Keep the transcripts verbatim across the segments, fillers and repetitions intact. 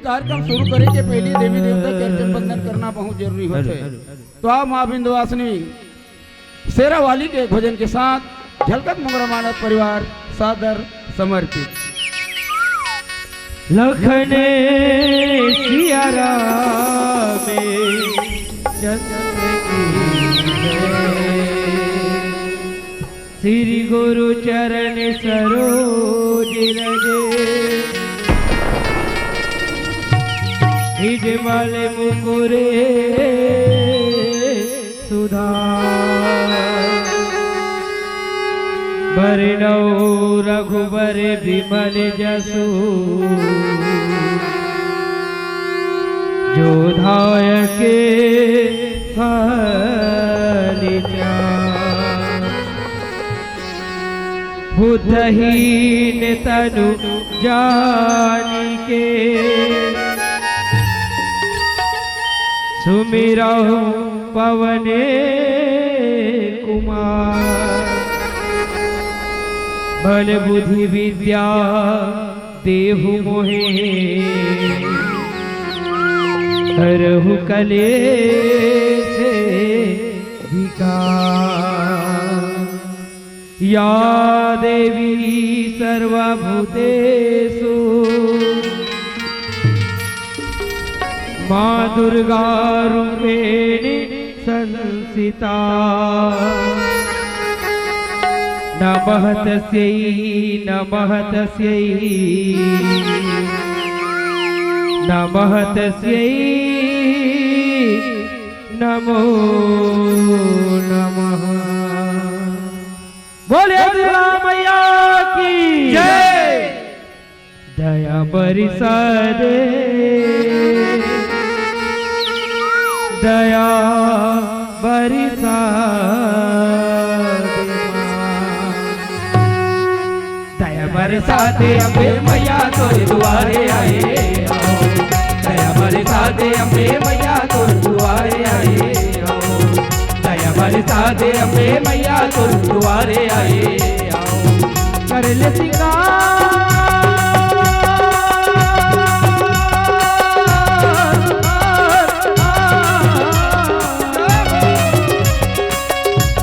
कार्यक्रम शुरू करे के पहली देवी देवता के अर्चन वंदन करना बहुत जरूरी होथे। तो आप माँ विंध्यवासिनी शेरावाली के एक भजन के साथ झलकत मोंगरा मानस परिवार सादर समर्पित। लखन सिया राम चंद्र की जय। श्री गुरु चरण सरोज रज निज मल मुकुर सुधार। बरनउँ रघुबर बिमल जसु जो दायक फल चार। बुद्धहीन तनु जानिके सुमिरहु पवन कुमार। बल बुद्धि विद्या देहु मोहे हरहु कलेश विकार। या देवी सर्वभूतेषु माँ दुर्गा रूपेण संस्थिता। नमः तस्यै, नमः तस्यै, नमः तस्यै, नमो नमः। बोले दुर्गा मैया की जय। दया बरसा दे, दया बरसा दे माँ। दया बरसा दे अम्बे मैया तोरे दुआरे आए हँव। दया बरसा दे अम्बे मैया तोरे दुआरे आए हँव। दया बरसा दे अम्बे मैया तोरे दुआरे आए हँव। कर ले सिंगार,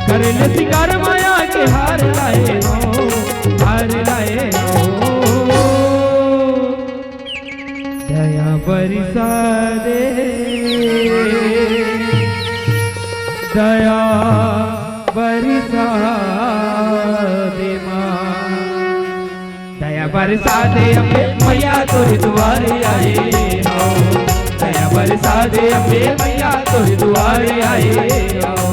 कर ले सिंगार माया के हार लाए हँव, हार लाए हँव। दया बरसा दे, दया बरसा दे माँ। दया बरसा दे अम्बे मैया तोरे दुआरे आए हँव। दया बरसा दे अम्बे मैया तोरे दुआरे आए हँव।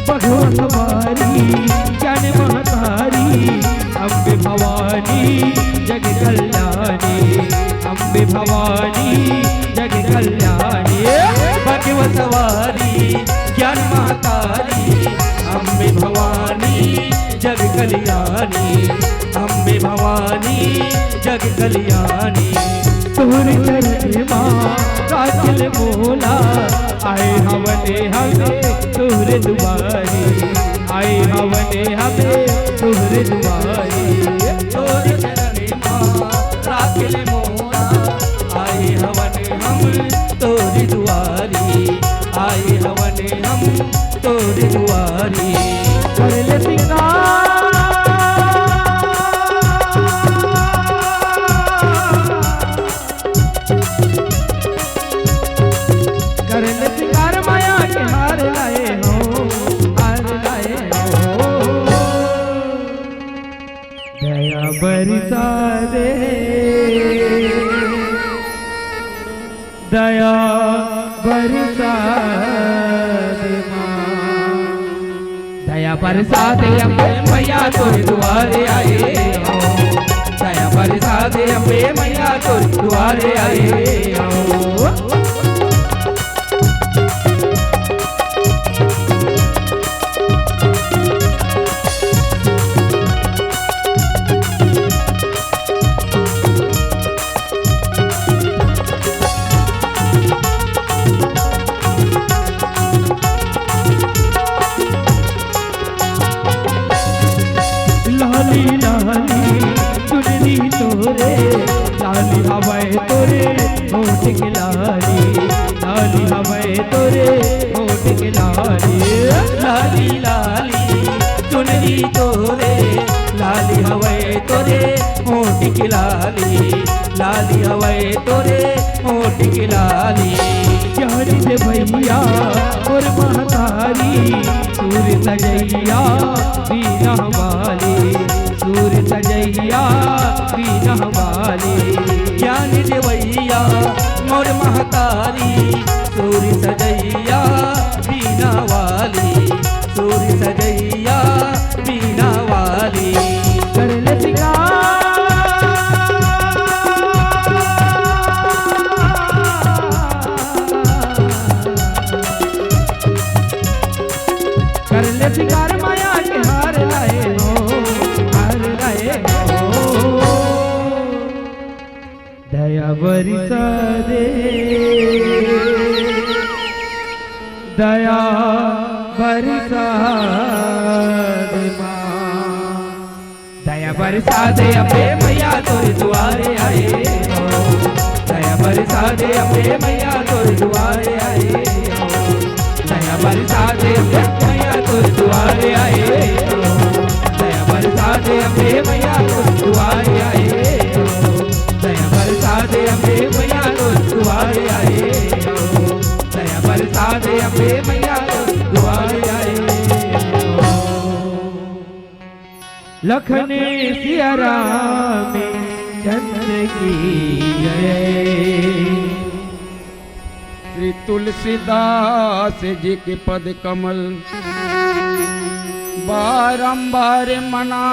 बघवा सवारी ज्ञान महतारी, अम्बे भवानी जग कल्याणी, अम्बे भवानी जग कल्याणी। बघवा सवारी ज्ञान महतारी, अम्बे भवानी जग कल्याणी, अम्बे भवानी जग कल्याणी। तोर चरण माँ राखिल मोला, आए हवन हम तोर दुआरी, आए हवन हम तोर दुआरी। तोर चरण माँ राखिल मोला, आए हवन हम तोर दुआरी, आए हवन हम तोर दुआरी। कर ले सिंगार, कर ले सिंगार माया के हार लाए हँव, हार लाए हँव। दया बरसा दे, दया बरसा दे माँ। दया बरसा दे अम्बे मैया तोरे दुआरे आए हँव। दया बरसा दे अम्बे मैया तोरे दुआरे आए हँव। लाली हवय तोरे होठ के लाली, लाली हवय तोरे होठ के लाली। लाली लाली चुनरी तोरे, लाली हवय तोरे होठ के लाली, लाली हवय तोरे होठ के लाली। जान दे भैया मोर महतारी, सुर सजैया बीना वाली, सुर सजैया बीना वाली। ज्ञान देवैया मोर महतारी, सुर सजैया बीना वाली, सुर सजैया बीना वाली। कर ले सिंगार, कर ले सिंगार माया के हार लाए हो, हार लाए हो। दया बरसा दे, दया बरसा दे माँ। दया बरसा दे अम्बे मैया तोर दुआरे आए हो। दया बरसा दे अम्बे मैया तोर दुआरे आए हो। दया बरसा दे अम्बे मैया तोर दुआरे आए हो। दया बरसा दे अम्बे मैया तोर दुआरे आए हो। दया बरसा दे अम्बे मैया तोर दुआरे आए हो। दया बरसा दे अम्बे मैया तोर दुआरे आए हो। लखन सिया राम चंद्र की जय। श्री तुलसीदास जी के पद कमल बारंबार मना।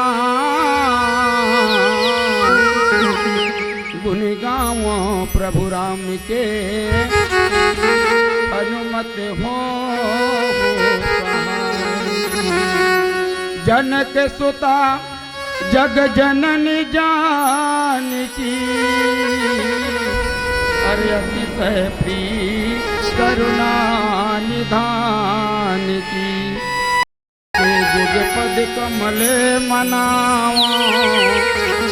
गुण गावो प्रभु राम के हनुमत हो। जनक सुता जग जननी जानकी, अरे अतिशय प्रिय करुणा निधान की। जुग पद कमल मनावा,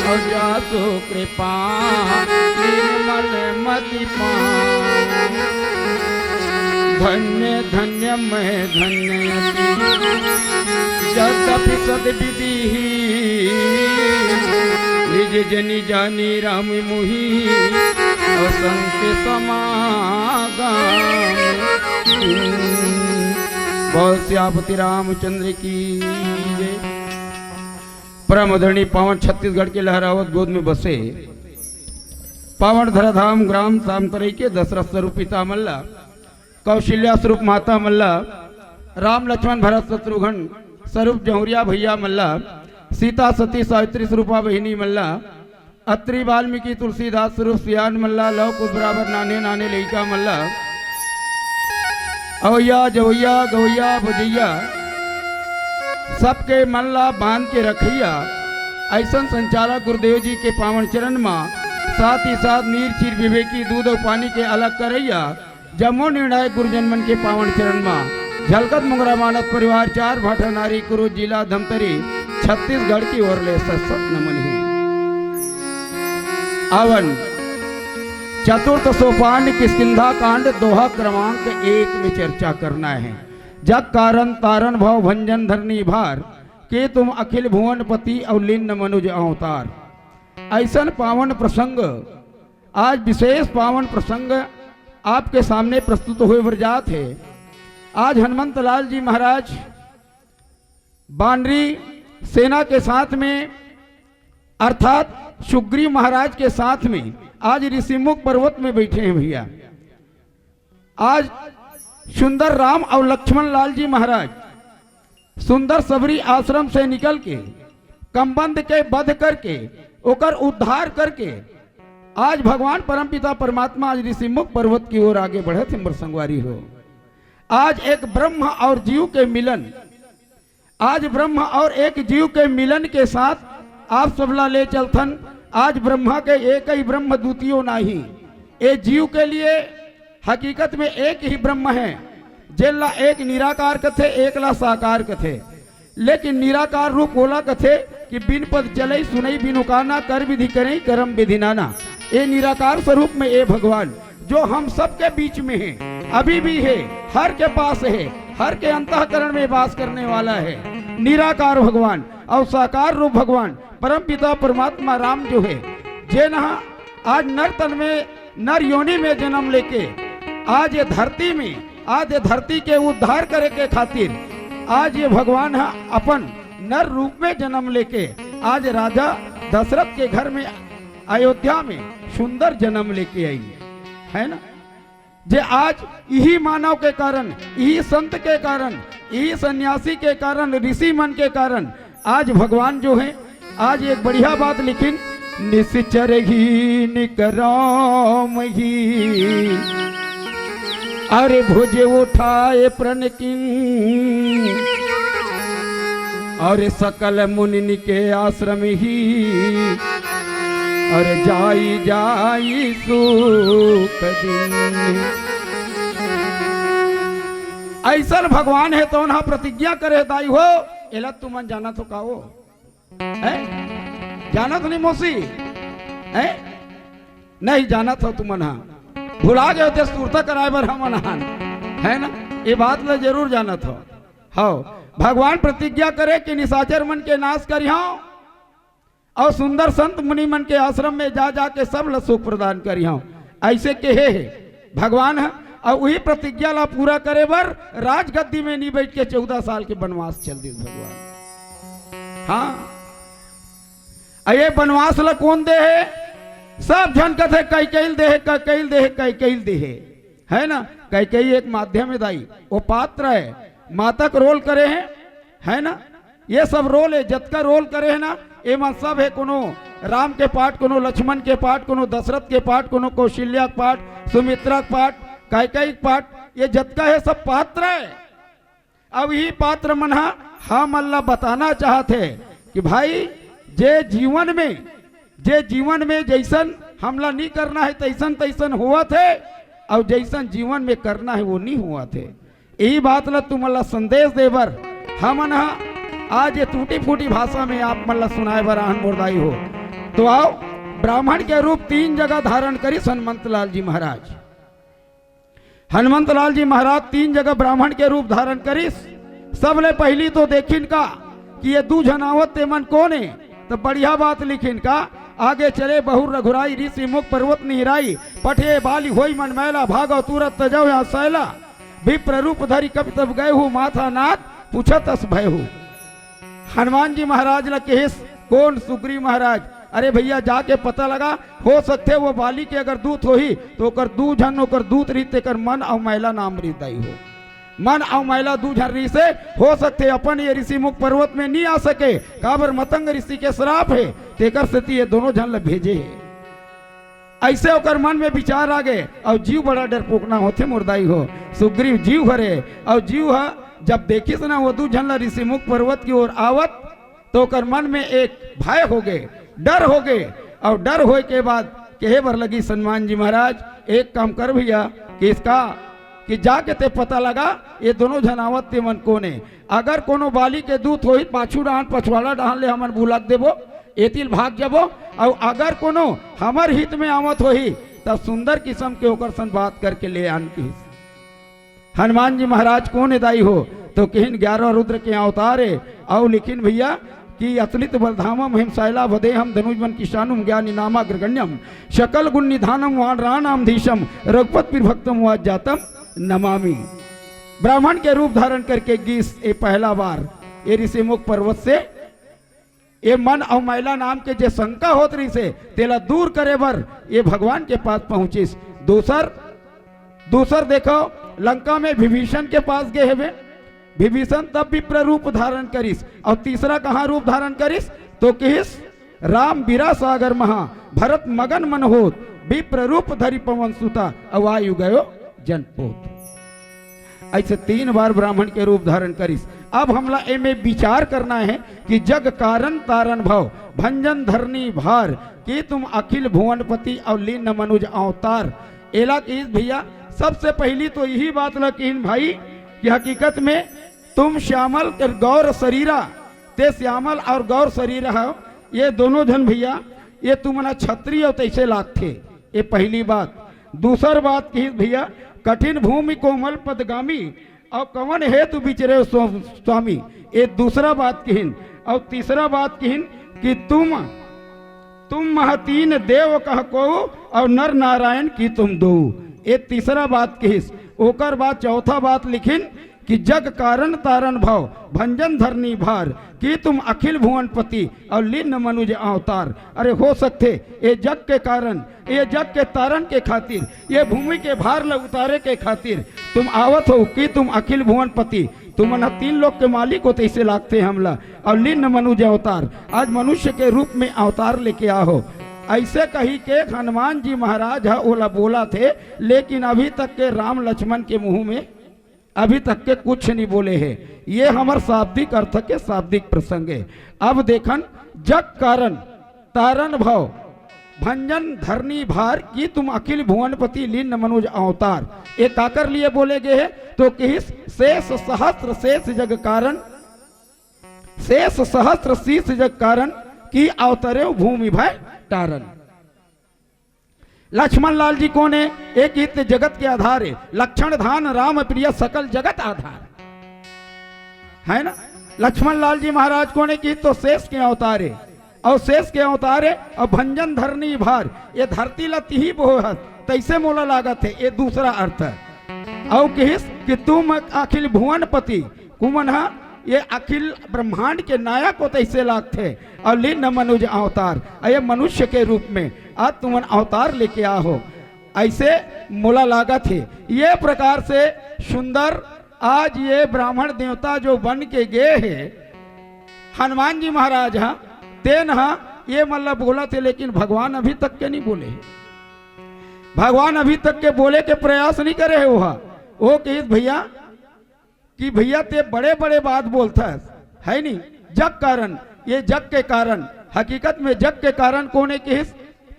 और जासु कृपा निर्मल मति पावा। धन्य धन्य मैं धन्य अति, जद्यपि सद विधि ही, निज जनि जानी राम मुही, और संत समागम। बोल सियापति रामचंद्र की जय। परम आदरणीय पावन छत्तीसगढ़ के लहरावत गोद में बसे पावन धराधाम ग्राम सामतरई के दशरथ स्वरूप पिता मल्ला, कौशल्या स्वरूप माता मल्ला, राम लक्ष्मण भरत शत्रुघ्न स्वरूप जहुरिया भैया मल्ला, सीता सती सावित्री स्वरूपा बहिनी मल्ला, अत्रि वाल्मीकि तुलसीदास स्वरूप सियान मल्ला, लव कुश बराबर नाने नाने लइका मल्ला, अवैया जवैया गवैया बजैया सबके मन ला बांध के रखैया। ऐसन संचालक गुरुदेव जी के पावन चरण मा, साथ ही साथ नीर क्षीर विवेकी दूध और पानी के अलग करैया, जम्मो निर्णायक गुरुजन मन के पावन चरण मा झलकत मुंगरा मानस परिवार चार भाठा नारी कुरु जिला धमतरी छत्तीसगढ़ की ओर ले सत सत नमन हे। आवन चतुर्थ सोपान किष्किंधा कांड दोहा क्रमांक एक में चर्चा करना है। जग कारण तारण भव भंजन धरनी भार, के तुम अखिल भुवन पति और लीन मनुज अवतार। ऐसन पावन प्रसंग, आज विशेष पावन प्रसंग आपके सामने प्रस्तुत होए बर जात हे। आज हनुमंत लाल जी महाराज बानरी सेना के साथ में अर्थात सुग्रीव महाराज के साथ में आज ऋषिमुख पर्वत में बैठे हैं भैया। आज सुंदर राम और लक्ष्मण लाल जी महाराज सुंदर सबरी आश्रम से निकल के कमबंध के वध करके ओकर उद्धार करके आज भगवान परमपिता परमात्मा आज ऋषिमुख पर्वत की ओर आगे बढ़त हे मोर संगवारी हो। आज एक ब्रह्म और जीव के मिलन, आज ब्रह्म और एक जीव के मिलन के साथ आप सबला ले चलथन। आज ब्रह्मा के एक ही ब्रह्म द्वितीयो नाही। ए जीव के लिए हकीकत में एक ही ब्रह्म है, जेला एक निराकार कथे, एक ला साकार कथे। लेकिन निराकार रूप ओला कथे कि बिन पद चलई सुनई बिनु काना, कर विधि करई करम विधि नाना। ये निराकार स्वरूप में ये भगवान जो हम सबके बीच में है, अभी भी है, हर के पास है, हर के अंतःकरण में वास करने वाला है निराकार भगवान। और साकार रूप भगवान परम पिता परमात्मा राम जो है, जे नहा आज नर तन में, नर योनि में जन्म लेके आज ये धरती में, आज ये धरती के उद्धार करे के खातिर आज ये भगवान ह अपन नर रूप में जन्म लेके आज राजा दशरथ के घर में, अयोध्या में सुंदर जन्म लेके आई, है ना? जे आज यही मानव के कारण, यही संत के कारण, यही सन्यासी के कारण, ऋषि मन के कारण आज भगवान जो है, आज एक बढ़िया बात लिखिन, निश्चर ही निकराम ही, अरे भुज उठाए प्रण किन, अरे सकल मुनि के आश्रम ही, अरे जाई जाई सुख दिन। ऐसन भगवान हे तो उन्हा प्रतिज्ञा करे दाई हो, एला तुमन जानत हो का हो? हैं? जानत नहीं मौसी? हैं? नहीं जानत हो तुमन हा। भुला गए होते सुरता कराए बर हमन हान। है ना? ये बात ला जरूर जानत हो। हव, भगवान प्रतिज्ञा करे कि निशाचर मन के नाश करिहौं और सुंदर संत मुनि मन के आश्रम में जा जा के सब ला सुख प्रदान करिहौं, ऐसे कहे हे भगवान ह। और वही प्रतिज्ञा ला पूरा करे बर राजगद्दी में नहीं बैठ के चौदह साल के वनवास चल दिस भगवान। हाँ, अ ये वनवास ला कौन दे हे? सब झन कथे कैकेयी ल दे हे, कैकेयी ल दे हे, कैकेयी ल दे हे, है ना? कैकेयी एक माध्यम हे दाई, वो पात्र है, माता के रोल करे हे, है ना? ये सब रोल हे, जतका रोल करे हे ना, एमन सब हे, कोनो राम के पाट, कोनो लक्ष्मण के पाट, कोनो दशरथ के पाट, कोनो कौशल्या के पाट, सुमित्रा के पाट, कैकेयी के पाट, ये जतका हे सब पात्र है। अब यही पात्र मन ह हमन ला बताना चाहत हे कि भाई, जे जीवन में, जे जीवन में जैसन हमला नहीं करना है तैसन तैसन होवत हे, और जैसन जीवन में करना है वो नहीं होवत हे। यही बात ला तुमन ला संदेश दे बर हमन ह आज ये टूटी फूटी भाषा में आप मन ला सुनाए बर आहन मोर दाई हो। तो आओ, ब्राह्मण के रूप तीन जगह धारण करिस हनुमंत लाल जी महाराज। हनुमंत लाल जी महाराज तीन जगह ब्राह्मण के रूप धारण करिस। सबले पहली तो देखिन का कि ये दू झन आवत ते मन कौन हे, तो बढ़िया बात लिखिन का, आगे चले बहुर रघुराई, ऋषि मुख पर्वत निहराई, पठे बाली होई मन मैला, भागव तुरत तजव यहाँ सैला, विप्र रूप धरि कपि तब गए हूँ, माथा नाथ पूछत अस भय हूँ। हनुमान जी महाराज ला कहिस, कौन सुग्रीव महाराज? अरे भैया, जाके पता लगा, हो सकथे वो बाली के अगर दूत होही, तो ओकर दू झन ओकर दूत रहिस, तेकर मन अउ मैला नाम रहिस दाई हो। मन अउ मैला दू झन रहिस हे, हो सकथे अपन ये ऋषि मुख पर्वत में नहीं आ सके, काबर मतंग ऋषि के श्राप हे, तेकर सेती ये दोनों झन ला भेजे हे। ऐसे ओकर मन में विचार आ गए, और जीव बड़ा डरपोकना होथे मोर दाई हो। सुग्रीव जीव हरे, और जीव ह जब देखिस ना वो दू झन ला ऋषि मुख पर्वत की ओर आवत, तो ओकर मन में एक भय हो गए, डर हो गए, और डर होए के बाद कहे बर लगिस हनुमान जी महाराज, एक काम कर भैया, कि इसका, कि जाके ते पता लगा, ये दोनों झन आवत ते मन कौन हे। अगर कोनो बाली के दूत होही, पाछू डहान, पछवाड़ा डहान ले हमन बुलक देबो, एतिल भाग जबो, और अगर कोनो हमर हित में आवत होही, तब सुंदर किसम के ओकर सन बात करके ले आन, कहिस। हनुमान जी महाराज कौन हे दाई हो? तो कहिन, ग्यारह रुद्र के अवतार हे। अउ लिखिन भैया कि अतुलित बलधामम हिम शैलावदेहम धनुजवन किशानुम ज्ञानी नामाग्रगण्यम सकल गुण निधानम वानराणाम धीशम रघुपत प्रिय भक्तम वात जातम नमामि। ब्राह्मण के रूप धारण करके गिस ए पहला बार ए ऋषि मुख पर्वत से ए मन अउ मैला नाम के जे शंका होत रहिस हे, तेला दूर करे बर ए भगवान के पास पहुंचिस। दूसर, दूसर देखो, लंका में विभीषण के पास गे हेवे, विभीषण तब विप्र रूप धारण करिस, अउ तीसरा कहाँ रूप धारण करिस? तो कहिस, राम बीरा सागर महा, भरत मगन मन होत, विप्र रूप धरि पवन सुता, अउ आयु गयो जनपोत। ऐसे तीन बार ब्राह्मण के रूप धारण करिस। अब हमला एमे विचार करना हे कि जग कारण तारण भव, भंजन धरनी भार, कि तुम अखिल भुवनपति अउ लीन मनुज अवतार। एला कहिस भैया, सबसे पहली तो यही बात ला कहिन भाई कि हकीकत में तुम श्यामल और गौर शरीरा, ते श्यामल और गौर शरीर हव, ये दोनों झन भैया ये तुमन ह छत्री अउ तइसे लागथे। ये पहली बात। दूसर बात किहिस भैया, कठिन भूमि कोमल पदगामी, अउ कवन हेतु बिचरे स्व-, स्वामी। ये दूसरा बात किहिन। अउ तीसरा बात किहिन कि तुम, तुम महतीन देव कह को, अउ नर नारायण की तुम दो। ये तीसरा बात किहिस। ओकर बाद चौथा बात लिखिन कि जग कारण तारण भव, भंजन धरनी भार, कि तुम अखिल भुवन पति अउ लीन मनुज अवतार। अरे हो सकथे, ये जग के कारण, ये जग के तारण के खातिर, ये भूमि के भार ल उतारे के खातिर तुम आवत हो कि तुम अखिल भुवन पति, तुमन ह तीन लोक के मालिक हो, तइसे लागथे हमला। अउ लीन मनुज अवतार, आज मनुष्य के रूप में अवतार लेके आ हो, अइसे कहि के हनुमान जी महाराज ह ओला बोलथे। लेकिन अभी तक के राम लक्ष्मण के मुंह में अभी तक के कुछ नहीं बोले हे। ये हमर शाब्दिक अर्थ के शाब्दिक प्रसंग हे। अब देखन, जग कारण तारण भव, भंजन धरनी भार, कि तुम अखिल भुवनपति लीन मनुज अवतार। ये काकर लिए बोले गे हे? तो किहिस, शेष सहस्र शेष जग कारण, शेष सहस्र शीश जग कारण, कि अवतरे भूमि भय टारन। लक्ष्मण लाल जी कोन हे? एक ही ते जगत के आधार हे। लक्षण धान राम प्रिय सकल जगत आधार, है ना? लक्ष्मण लाल जी महाराज कोन हे? कि तो शेष के अवतार हे, अउ शेष के अवतार हे, अउ भंजन धरनी भार, ये धरती ला तिही बोहस, तइसे मोला लागत हे, ये दूसरा अर्थ हे। अउ किहिस कि तुम अखिल भुवन पति, कुमन ह ये अखिल ब्रह्मांड के नायक हो तइसे लागथे, अउ लीन मनुज अवतार, अउ ये मनुष्य के रूप में आज तुमन अवतार लेके आ हो, अइसे मोला लागत हे। ये प्रकार से सुंदर आज ये ब्राह्मण देवता जो बन के गे हे, हनुमान जी महाराज ह, तेन ह ये मन ल बोलत हे, लेकिन भगवान अभी तक के नहीं बोले हे। भगवान अभी तक के बोले के प्रयास नहीं करे हे। ओहा, ओ कहिस भैया, कि भैया ते बड़े-बड़े बात बोलथस, है नी? जग कारण, ये जग के कारण, हकीकत में जग के कारण कोन हे किहिस?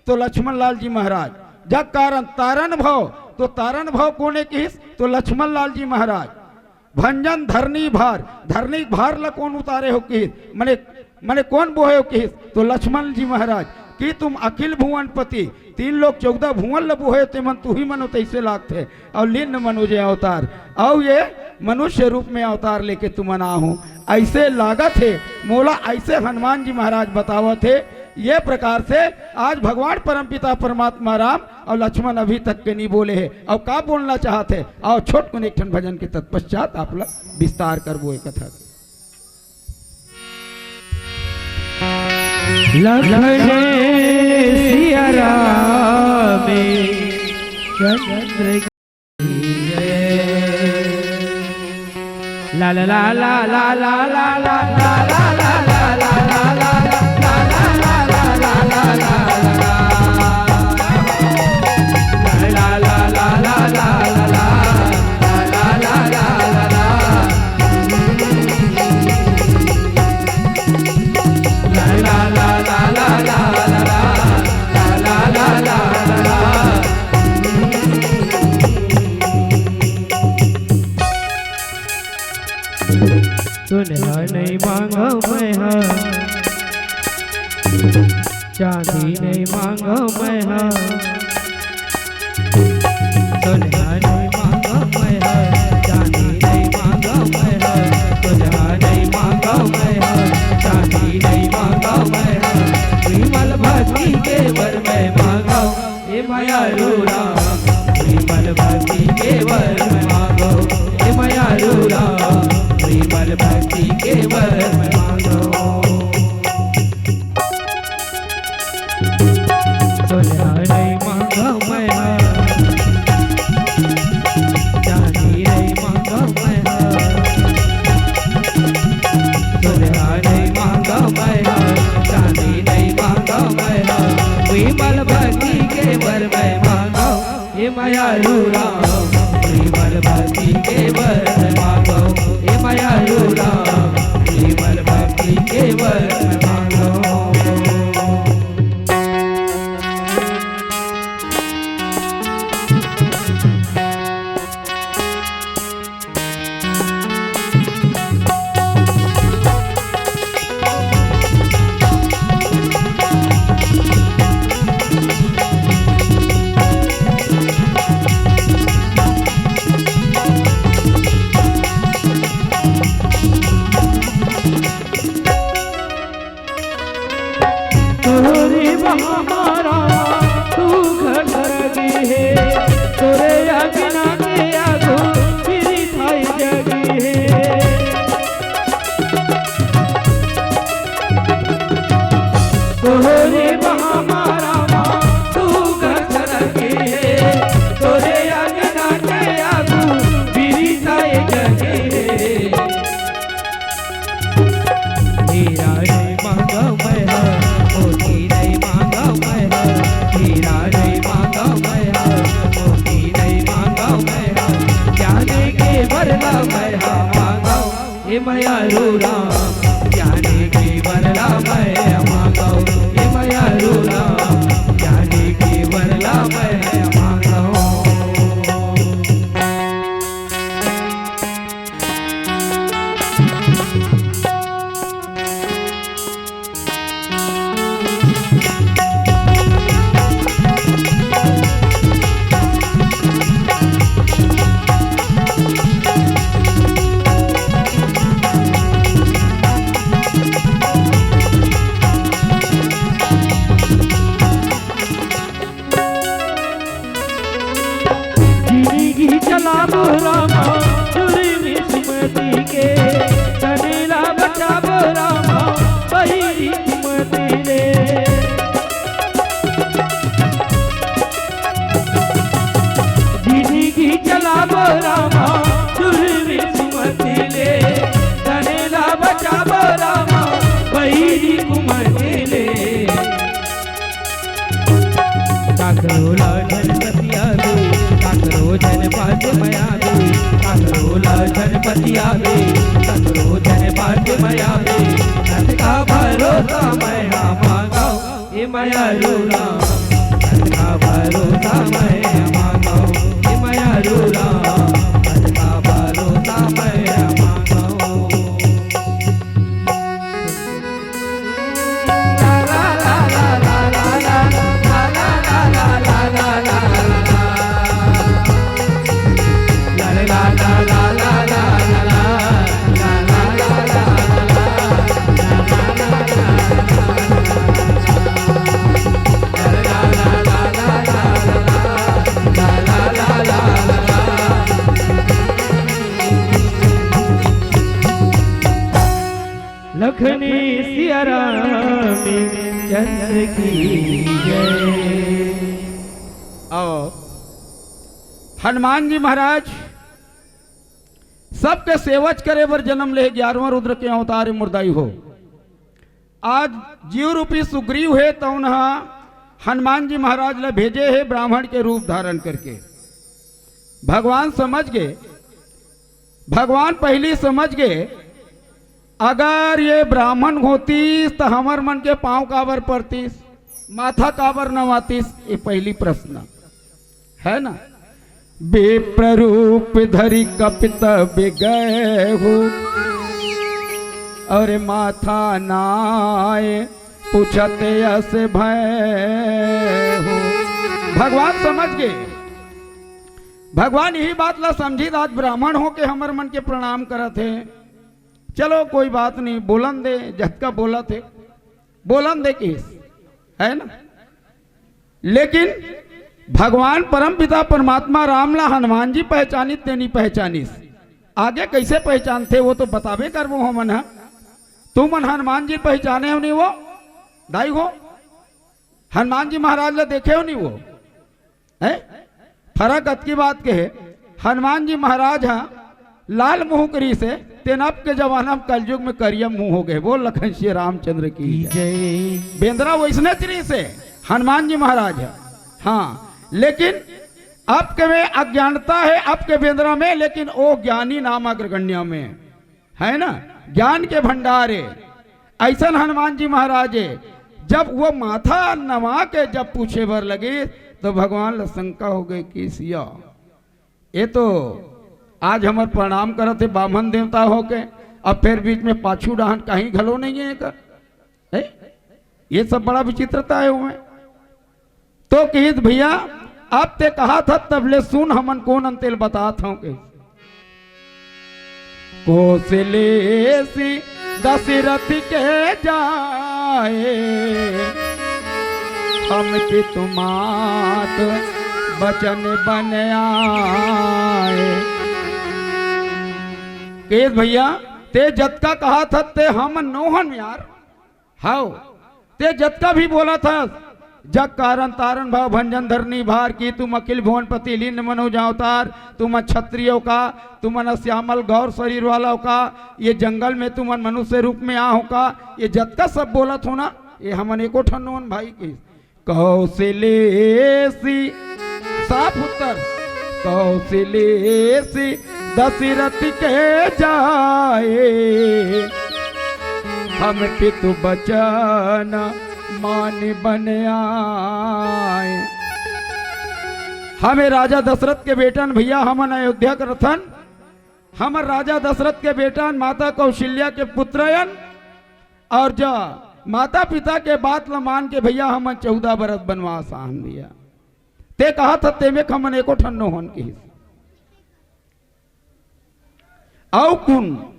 तो लक्ष्मण लाल जी महाराज। जग कारण तारण भव, तो तारण भव कोन हे किहिस? तो लक्ष्मण लाल जी महाराज। भंजन धरनी भार, धरनी भार ला कोन उतारे हो किहिस? मने मने कोन बोहे हो किहिस? तो लक्ष्मण जी महाराज। कि तुम अखिल भुवन पति, तीन लोक चौदह भुवन ल बोहे हो, तेमन तुही मन हो तइसे लागथे। अउ लीन मनुज अवतार, अउ ये मनुष्य रूप में अवतार लेके तुमन आहो, अइसे लागत हे मोला, अइसे हनुमान जी महाराज बतावत हे। ये प्रकार से आज भगवान परमपिता परमात्मा राम अउ लक्ष्मण अभी तक के नहीं बोले हे, अउ का बोलना चाहत हे, अउ छोट कुन एक ठन भजन के तत्पश्चात आप ला विस्तार करबो ये कथा के। लखन सिया राम चंद्र की जय। ला ला ला ला सोनहा नहीं मांगव मैं हा, चांदी नहीं मांगव मैं हा। सोनहा नहीं मांगव मैं हा, चांदी नहीं मांगव मैं हा। सोनहा नहीं मांगव मैं हा, चांदी नहीं मांगव मैं हा। विमल भक्ति के वर मैं मांगव। हे मयारू राम, विमल भक्ति के वर मांगो। हे मयारू राम, विमल भक्ति के वर मांगो। सोनहा नहीं मांगो मैं हा, चांदी नहीं मांगो मैं हा। सोनहा नहीं मांगो मैं हा, चांदी नहीं मांगो मैं हा। विमल भक्ति के वर मैं मांगो। हे मयारू राम, विमल भक्ति के वर मांगो। हे मयारू राम, विमल भक्ति के वर मांगो। वरला मैं हा मांगव, हे मयारू राम, ज्ञानी के वरला मैं हा मांगव, हे मयारू राम, ज्ञानी के वरला मैं हा मांगव। जिंदगी चलाबो रामा, चुरी में सुमति के, तने ला बचाबो रामा, बहिरी कुमति ले। जिंदगी चलाबो रामा, चुरी में सुमति ले, तने ला बचाबो रामा, बहिरी कुमति ले। काकरो ला झन पतियाबे, काकरो झन बात मयाबे, काकरो ला झन पतियाबे, काकरो झन बात मयाबे, अतका भरोसा मैं हा मांगव, हे मयारू राम, अतका भरोसा मैं हा मांगव, हे मयारू राम, अतका भरोसा मैं हा मांगव। लखनी सिया राम चंद्र की जय। अउ हनुमान जी महाराज सबके सेवच करे बर जन्म ले, ग्यारहवाँ रुद्र के अवतार मुरदाई हो। आज जीव रूपी सुग्रीव हे, तउन ह हनुमान जी महाराज ला भेजे हे ब्राह्मण के रूप धारण करके। भगवान समझ गे, भगवान पहिली समझ गे, अगर ये ब्राह्मण होतिस त हमर मन के पाँव काबर परतिस, माथा काबर नवातिस, ये पहिली प्रश्न हे ना। विप्र रूप धरि कपि तब गए हो, अउ माथा नाय पूछत अस भए हो। भगवान समझ गे, भगवान यही बात ला समझिस, आज ब्राह्मण होके हमर मन के प्रणाम करत हे। चलो कोई बात नहीं, बोलन दे, जतका बोलत हे बोलन दे किहिस, हे ना। लेकिन भगवान परमपिता परमात्मा राम ला हनुमान जी पहचानिस, ते नइ पहचानिस। आगे कइसे पहचानथे, वो तो बताबे करबो हमन ह। तुमन हनुमान जी पहचाने हो नहीं वो, दाई हो? हनुमान जी महाराज ला देखे हो नहीं वो? हैं? फरक अतकी बात के हे, हनुमान जी महाराज ह लाल मुँह के रिहिसे, तेन अब के जमाना में कलयुग में करिया मुँह हो गे। बोल लखन सिया रामचंद्र की जय। बेंदरा वइसने रिहिसे हनुमान जी महाराज ह। हाँ, लेकिन अब के में अज्ञानता हे, अब के बेंदरा में, लेकिन ओ ज्ञानी नाम अग्रगण्य में। हे ना, ज्ञान के भंडार हे। अइसन हनुमान जी महाराज हे, जब वो माथा नवा के जब पूछे बर लगिस, त भगवान ला शंका हो गे कि सिया, ये तो आज हमर प्रणाम करत हे बामन देवता होके, अब फेर बीच में पाछू डाहन कहीं घलो नइ हे एकर। हे? ये सब बड़ा विचित्रता हे ओमे। तो किहिस भइया, अब ते कहत हस तब ले सुन, हमन कोन अन तेला बतात हँव के। कोसलेसी दसरथ के जाए, हम पितु मात बचन बन आए। किहिस भइया, ते जतका कहत हस ते हमन नोहन यार। हव, ते जतका भी बोलत हस, जग कारन तारन भव भंजन धरनी भार की, तुम अखिल भुवनपति लीन मनोज अवतार, तुमन क्षत्रिय हो का, तुमन श्यामल गौर शरीर वाला हो का, ये जंगल में तुमन मनुष्य रूप में आ हो का, ये जतका सब बोलत हो ना, ये हमन एको ठन नोहन भाई के। कौशलेसी, साफ उत्तर, कौशलेसी दशरथ के जाए, हम पितु बचन मान बन आए। हमें राजा दशरथ के बेटन भैया, हमन अयोध्या के रथन, हमर राजा दशरथ के बेटन, माता कौशल्या के पुत्रयन, और जा माता पिता के बात ल मान के भैया हमन चौदह बरस बनवास आहन भैया। ते कहा था तेमे हमन एको ठन नोहन किहिस। अउ कुन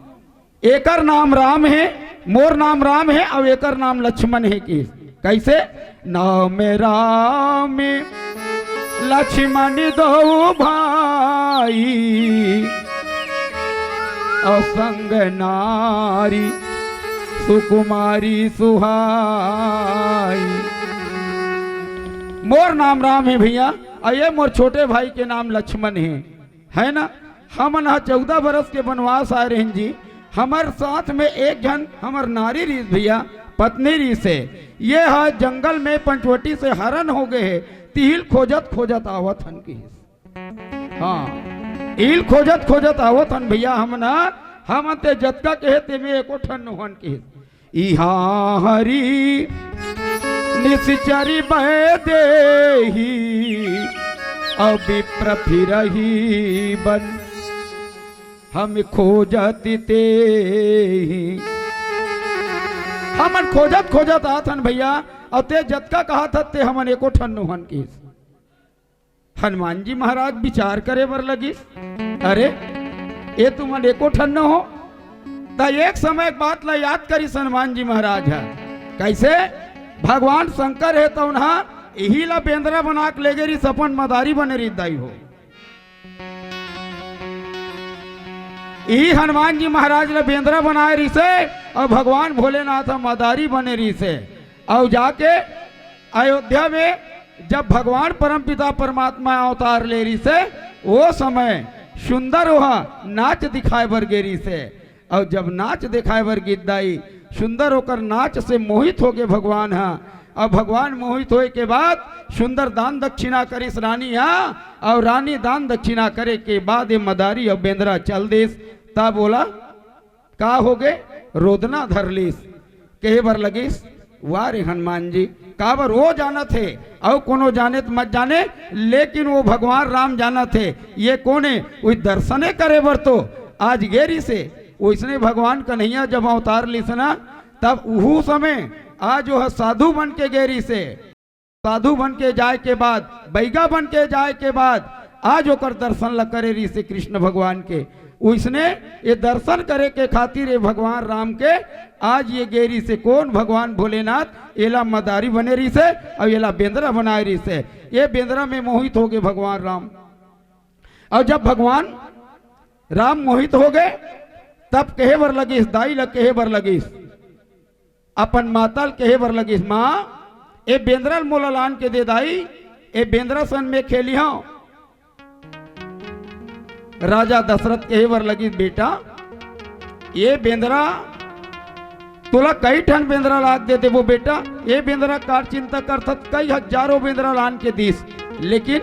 एकर नाम राम हे, मोर नाम राम हे, अउ एकर नाम लक्ष्मण हे किहिस। कैसे? नाम राम लक्ष्मण दो भाई, अउ संग नारी सुकुमारी सुहाई। मोर नाम राम हे भैया, अउ ये मोर छोटे भाई के नाम लक्ष्मण हे, है ना? हमन ह चौदह बरस के बनवास आए रहेन जी, हमर साथ में एक झन हमर नारी रिहिस भैया, पत्नी रिहिस हे। ये ह जंगल में पंचवटी से हरन हो गे हे, तिहिल खोजत खोजत आवत हन किहिस। हाँ, इहिल खोजत खोजत आवत हन भैया, हमन ह, हमन ते जतका कहे तेमे एको ठन नोहन किहिस। इहाँ हरि निसिचरी बह देही, अउ विप्र फिरही बन, हम खोजत तेही। हमन खोजत खोजत आत हन भैया, अउ ते जतका कहत हस ते हमन एको ठन नोहन किहिस। हनुमान जी महाराज विचार करे बर लगिस, अरे, ये तुमन एको ठन नोहो। त एक समय एक बात ला याद करिस हनुमान जी महाराज ह। कैसे? भगवान शंकर हे तउन ह इही ला बेंदरा बना के लेगे रिहिस, अपन मदारी बने रिहिस दाई हो। इही हनुमान जी महाराज ला बेंदरा बनाए रिहिस हे, अउ भगवान भोलेनाथ ह मदारी बने रिहिस हे। अउ जाके अयोध्या में जब भगवान परमपिता परमात्मा अवतार ले रिहिस हे, ओ समय सुंदर ओहा नाच दिखाए बर गे रिहिस हे। अउ जब नाच दिखाए बर गिस दाई, सुंदर ओकर नाच से मोहित होगे भगवान ह। अउ भगवान मोहित होए के बाद सुंदर दान दक्षिणा करिस रानी ह, अउ रानी दान दक्षिणा करे के बाद ये मदारी अउ बेंदरा चल दिस। तब ओला का होगे? रोदना धर लिस। कहे बर लगिस, "वाह रे हनुमान जी, काबर वो जानत हे, अउ कोनो जाने त मत जाने, लेकिन वो भगवान राम जानत हे। ये कोन हे?" वही दर्शने करे बर तो आज गे रिहिस हे। वइसने भगवान कन्हैया जब अवतार लिस ना, तब उहू समय आज वो ह साधु बन के गे रिहिस हे। साधु बन के जाए के बाद, बैगा बन के जाए के बाद, आज ओकर दर्शन ल करे रिहिस हे कृष्ण भगवान के। वइसने ये दर्शन करे के खातिर ये भगवान राम के आज ये गे रिहिस हे। कोन? भगवान भोलेनाथ एला मदारी बने रिहिस हे अउ एला बेंदरा बनाए रिहिस हे। ये बेंदरा में मोहित होगे भगवान राम। अउ जब भगवान राम मोहित होगे, तब कहे बर लगिस, दाई ल कहे बर लगिस, अपन माता ल कहे बर लगिस, "माँ, ए बेंदरा ल मोला लान के दे दाई, ए बेंदरा सन में खेलिहौं।" राजा दशरथ कहे बर लगिस, "बेटा, ये बेंदरा तोला कई ठन बेंदरा ला के दे देबो बेटा, ये बेंदरा कार चिंता करथस, कई हजारों बेंदरा लान के दिस, लेकिन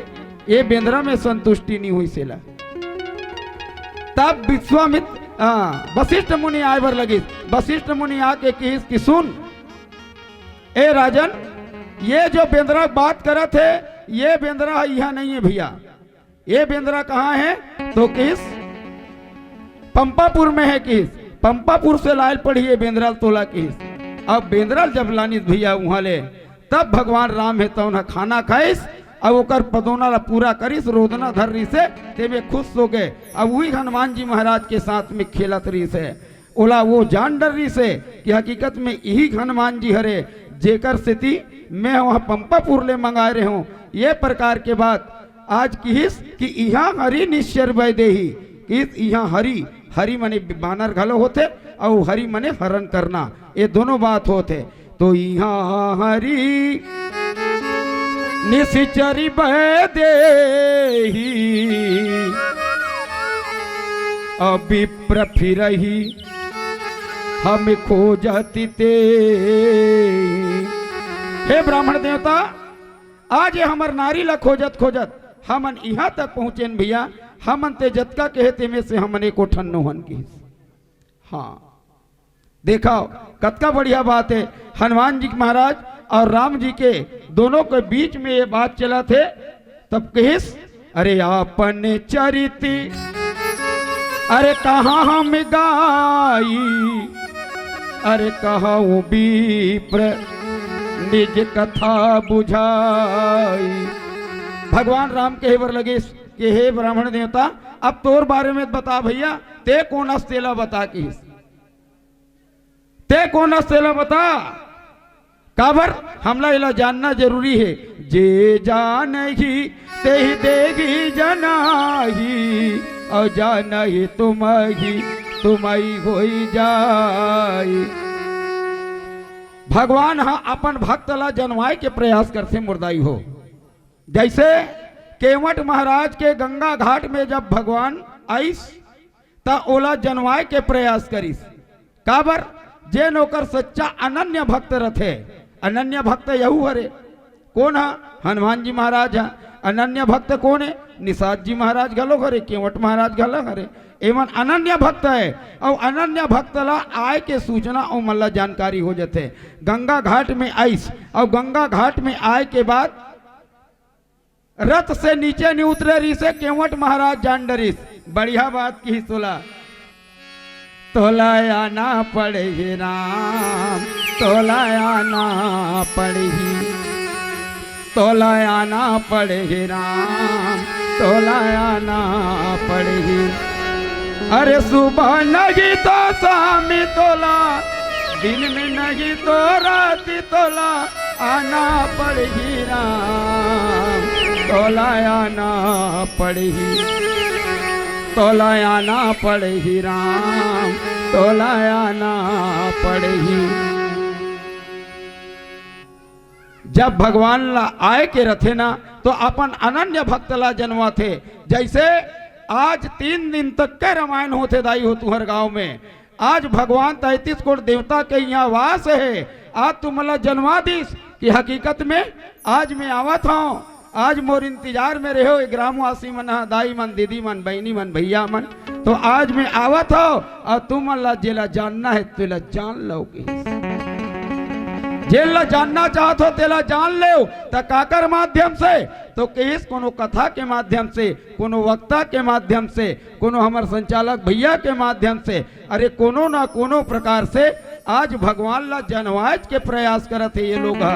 ये बेंदरा में संतुष्टि नहीं हुई सेला।" तब विश्वामित्र, हाँ, वशिष्ठ मुनि आए बर लगिस। वशिष्ठ मुनि आके किहिस कि सुन, ए राजन, ये जो बेंदरा बात करत हे, ये बेंदरा ह इहाँ नहीं हे भैया। ये बेंदरा कहाँ हे? तो किहिस पंपापुर में हे किहिस। पंपापुर से लायल पड़ही ये बेंदरा ल तोला किहिस। अब बेंदरा ल जब लानिस भैया उहाँ ले, तब भगवान राम हे तउन ह खाना खाइस, अब ओकर पदोना ला पूरा करिस, रोदना धर रिहिस हे, तेमे खुश होगे। अब उही हनुमान जी महाराज के साथ में खेलत रिहिस हे। ओला वो जान डर रिहिस हे कि हकीकत में इही हनुमान जी हरे, जेकर सेती मैं वहाँ पंपापुर ले मंगाए रहेंव। ये प्रकार के बात आज किहिस कि इहाँ हरि निश्चर बय देही, किहिस इहाँ हरि, हरि मने बानर घलो होथे अउ हरि मने हरण करना, ये दोनों बात होथे। तो इहाँ हरि निशिचरी बह देही, अउ विप्र फिरही हम खोजत तेही। हे ब्राह्मण देवता, आज ये हमर नारी ला खोजत खोजत हमन इहाँ तक पहुँचेन भैया, हमन ते जतका कहे तेमे से हमन एको ठन नोहन किहिस। हाँ, देखव, कतका बढ़िया बात हे। हनुमान जी महाराज अउ राम जी के दोनों के बीच में ये बात चलत हे, तब किहिस, अरे आपन चरित, अरे कहाँ हम गाई, अरे कहूँ विप्र निज कथा बुझाई। भगवान राम कहे बर लगिस कि हे ब्राह्मण देवता, अब तोर बारे में बता भैया, ते कोन अस तेला बता किहिस। ते कोन अस तेला बता। काबर? हमला एला जानना जरूरी हे। जे जानही तेहि देहि जनाही, अउ जानही तुमहि तुमहि होइ जाई। भगवान ह अपन भक्त ला जनवाए के प्रयास करथे मुरदाई हो। जैसे केवट महाराज के गंगा घाट में जब भगवान आइस, त ओला जनवाए के प्रयास करिस। काबर? जेन ओकर सच्चा अनन्य भक्त रथे। अनन्य भक्त यहू हरे। कोन ह? हनुमान जी महाराज ह। अनन्य भक्त कोन हे? निषाद जी महाराज घलो हरे, केवट महाराज घलो हरे। एमन अनन्य भक्त हे, अउ अनन्य भक्त ला आय के सूचना ओमन ला जानकारी हो जथे। गंगा घाट में आइस, अउ गंगा घाट में आय के बाद रथ से नीचे नी उतरे रिहिसे, केवट महाराज जान डरिस। बढ़िया बात किहिस तोला। तोला आना पड़ही राम, तोला आना पड़ही, तोला आना पड़ही राम, तोला आना पड़ही। अरे सुबह नहीं तो शाम तोला, दिन में नहीं तो रात तोला आना पड़ही राम, तोला आना पड़ही, तोला आना पड़ही राम, तोला आना पड़ही। जब भगवान ला आय के रथे ना, तो अपन अनन्य भक्त ला जनवाथे। जैसे आज तीन दिन तक के रामायण होथे दाई हो तुहर गांव में, आज भगवान तैंतीस कोट देवता के इहाँ वास हे। आज तुमन ला जनवा दिस कि हकीकत में आज मैं आवत हौं, आज मोर इंतजार में रहे हो ये ग्रामवासी मन ह, दाई मन, दीदी मन, बहिनी मन, भैया मन, तो आज मैं आवत हौं अउ तुमन ला जेला जानना हे तेला जान लव किहिस। जेला जानना चाहत हो तेला जान लेव, त काकर माध्यम से? तो किहिस कोनो कथा के माध्यम से, कोनो वक्ता के माध्यम से, कोनो हमर संचालक भैया के माध्यम से, अरे कोनो ना कोनो प्रकार से आज भगवान ला जनवाएच के प्रयास करत हे ये लोग ह,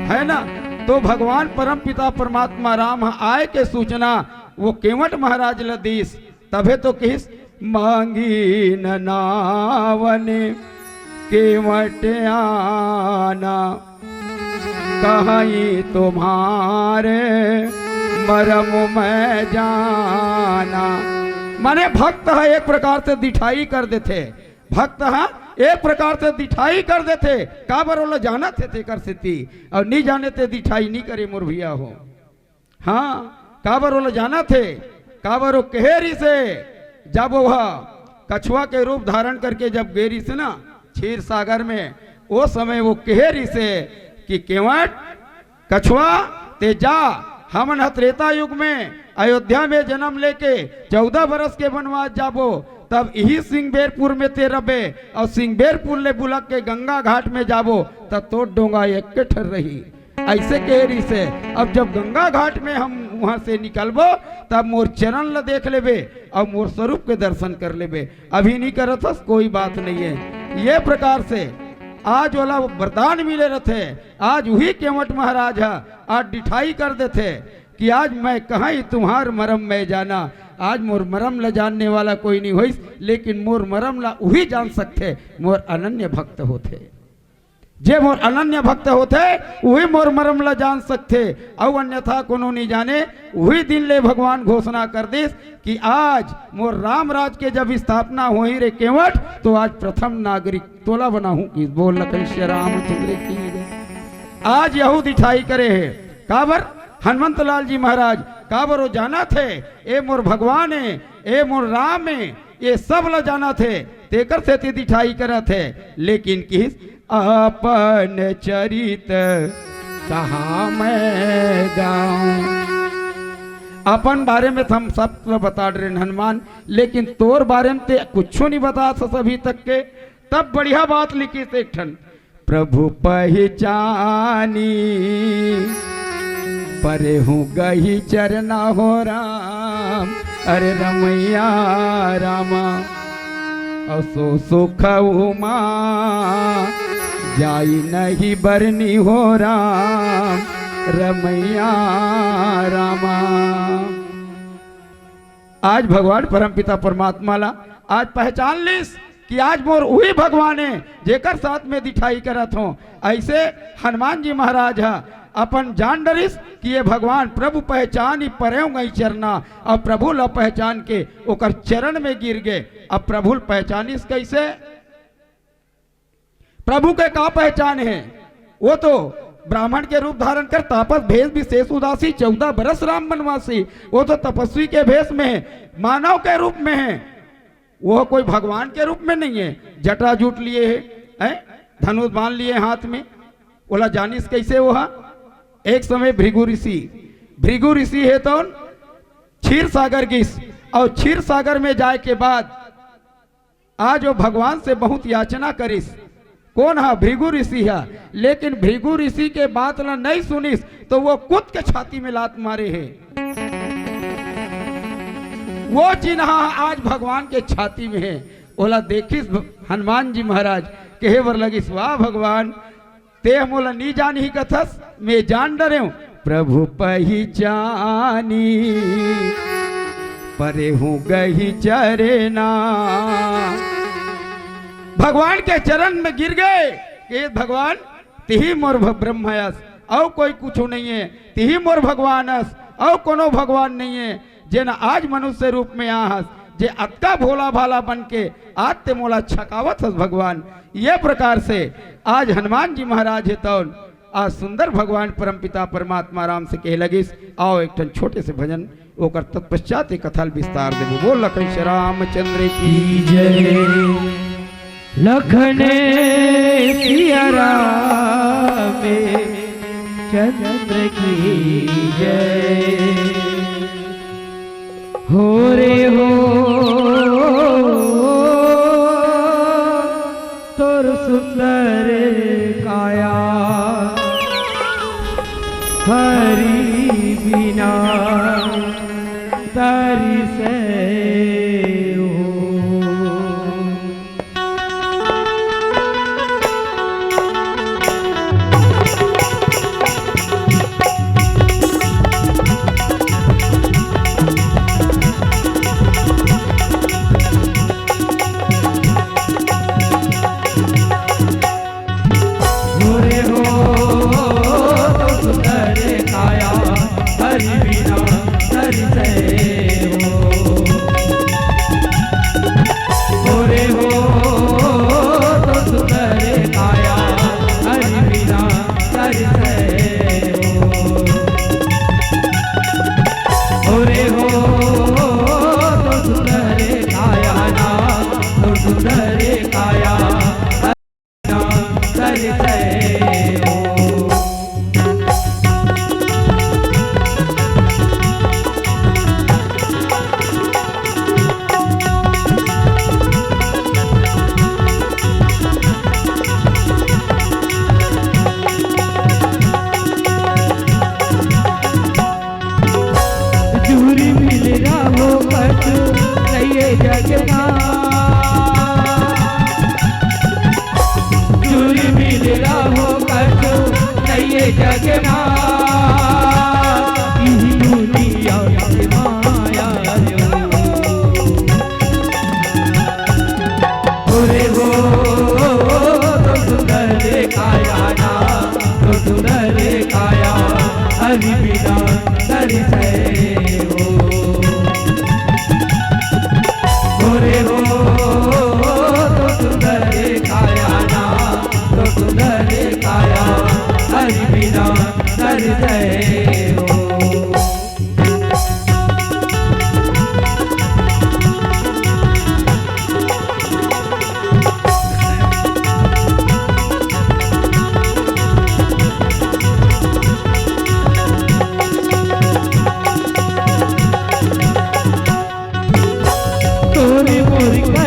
है ना? तो भगवान परमपिता परमात्मा राम ह आय के सूचना वो केवट महाराज ला दिस, तभे तो किहिस, मांगी न नावन केवट आना, कहीं तुम्हारे मरम मैं जाना। माने भक्त ह एक प्रकार से दिठाई कर देथे, भक्त ह एक प्रकार से दिठाई कर देथे। काबर ओला जानत हे तेकर सेती, अउ नी जाने ते दिठाई नी करे मोर भैया हो। हाँ, काबर ओला जानत हे, काबर ओ कहे रिहिसे, जब ओह कछुआ के रूप धारण करके जब गे रिहिसे ना क्षीर सागर में, ओ समय वो कहे रिहिसे कि केवट, कछुआ, ते जा, हमन ह त्रेता युग में अयोध्या में जन्म लेके चौदह बरस के वनवास जाबो, तब इही सिंगबेरपुर में ते रबे, अउ सिंगबेरपुर ले बुलक के गंगा घाट में जाबो, तब तोर डोंगा एक ठर रही। ऐसे कहे रिहिसे, अब जब गंगा घाट में हम वहां से निकलबो, तब मोर चरण ल देख लेबे अउ मोर स्वरूप के दर्शन कर लेबे। अभी नहीं करत हस, कोई बात नहीं है। ये प्रकार से आज ओला वरदान मिले रथे। आज उही केवट महाराज ह आज डिठाई कर देथे कि आज मैं कहाँ ही तुम्हार मरम मैं जाना। आज मोर मरम ल जानने वाला कोई नहीं होइस, लेकिन मोर मरम ला उही जान सकथे, मोर अनन्य भक्त होथे। जे मोर अनन्य भक्त होथे, उही मोर मरम ला जान सकथे, अउ अन्यथा कोनो नी जाने। उही दिन ले भगवान घोषणा कर दिस कि आज मोर राम राज के जब स्थापना होही रे केवट, तो आज प्रथम नागरिक तोला बनाहूं कि बोल लखन श्री रामचंद्र की जय। आज यहू दिठाई करे हे, काबर हनुमंत लाल जी महाराज, काबर वो जानत हे, ए मोर भगवान हे, ए मोर राम हे, ये सब ल जानत हे, तेकर सेती दिठाई करत हे। लेकिन किहिस, अपन चरित कहाँ मैं गाऊं, अपन बारे में तो हम सब ल बता डरेन हनुमान, लेकिन तोर बारे में ते कुछो नहीं बतात हस अभी तक के। तब बढ़िया बात लिखिस एक ठन, प्रभु पहिचानी, परे हूँ गही चरना हो राम, अरे रमैया रामा। असो सुख उमा, जाई नहीं बरनी हो राम, रमैया रामा। आज भगवान परमपिता परमात्मा ला आज पहचान लिस कि आज मोर उही भगवान हे, जेकर साथ में दिठाई करत हों। अइसे हनुमान जी महाराज ह अपन जान डरिस कि ये भगवान प्रभु पहिचानी, परे हूँ गही चरना, अउ प्रभु ला पहिचान के ओकर चरण में गिर गे। अब प्रभु ल पहिचानिस कइसे? प्रभु के का पहिचान हे? वो तो ब्राह्मण के रूप धारण कर तापस भेष विशेष उदासी, चौदह बरस राम बनवासी। वो तो तपस्वी के भेष में हे, मानव के रूप में हे। वो कोई भगवान के रूप में नहीं हे। जटा जूट लिए हे, हैं? धनुष बाण लिए हाथ में, ओला जानिस कइसे वो ह? एक समय भृगु ऋषि, भृगु ऋषि हे तो क्षीर सागर गिस, अउ क्षीर सागर में जाय के बाद आज वो भगवान से बहुत याचना करिस। कोन ह? भृगु ऋषि ह। लेकिन भृगु ऋषि के बात ला नहीं सुनिस, तो वो खुद के छाती में लात मारे हे। वो चिन्हा आज भगवान के छाती में हे। ओला देखिस भ-, हनुमान जी महाराज, कहे बर लगिस, "वाह भगवान, ते मोला नी जानही कथस, मैं जान डरेंव।" प्रभु पहिचानी, परे हूँ गही चरना। भगवान के चरण में गिर गे कि भगवान, तिही मोर भ-, ब्रह्म अस, अउ कोई कुछू नहीं हे, तिही मोर भगवान अस, अउ कोनो भगवान नहीं हे। जेन आज मनुष्य रूप में आ हस, जे अतका भोला भाला बन के आज ते मोला छकावत हस भगवान। ये प्रकार से आज हनुमान जी महाराज हे तौन आज सुंदर भगवान परमपिता परमात्मा राम से कहे लगिस, "आओ एक ठन छोटे से भजन, ओकर तत्पश्चात ये कथा ल विस्तार देबो।" बोल लखन श्री रामचंद्र की जय। लखन सिया राम चंद्र की जय। हो रे हो, तोर सुंदर काया, हरि बिना तरिसे हो। हो रे हो, तो सुंदर काया, हरि बिना तरिसे हो। हो रे हो, तो सुंदर काया, हरि बिना तरिसे हो। हो रे हो, तो सुंदर काया ना, तो सुंदर काया। जुरी मिल रहो कछु नइये जग मा। जुरी मिल रहो कछु नइये जग मा। इही दुनिया के माया यो। हो रे हो, तो सुंदर काया ना, तो सुंदर काया, हरि बिना तरिसे हो। हो रे हो, तो सुंदर काया ना, तो सुंदर काया, हरि बिना तरिसे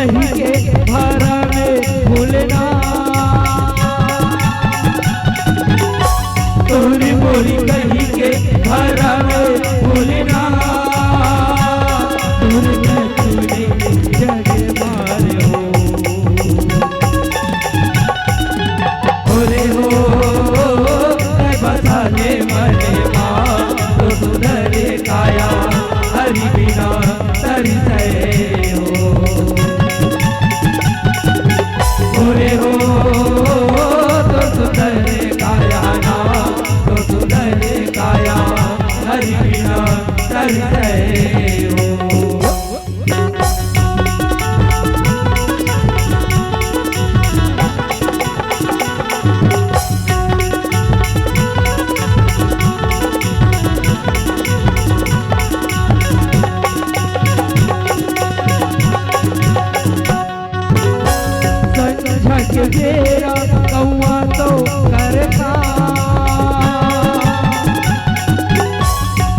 कही के भरा में भूलना, तोहरी मोरी कही के भरा में भूलना, तोहरे में तूने जग मारे हो। ओरे हो, तै बसा ले मने मा, तो सुधरे काया, हरि बिना तरसै हो। ओरे हो, तो सुधरे काया ना, तो सुधरे काया, हरि बिना तरसै हो। संझा के बेरा कौआ तो करता,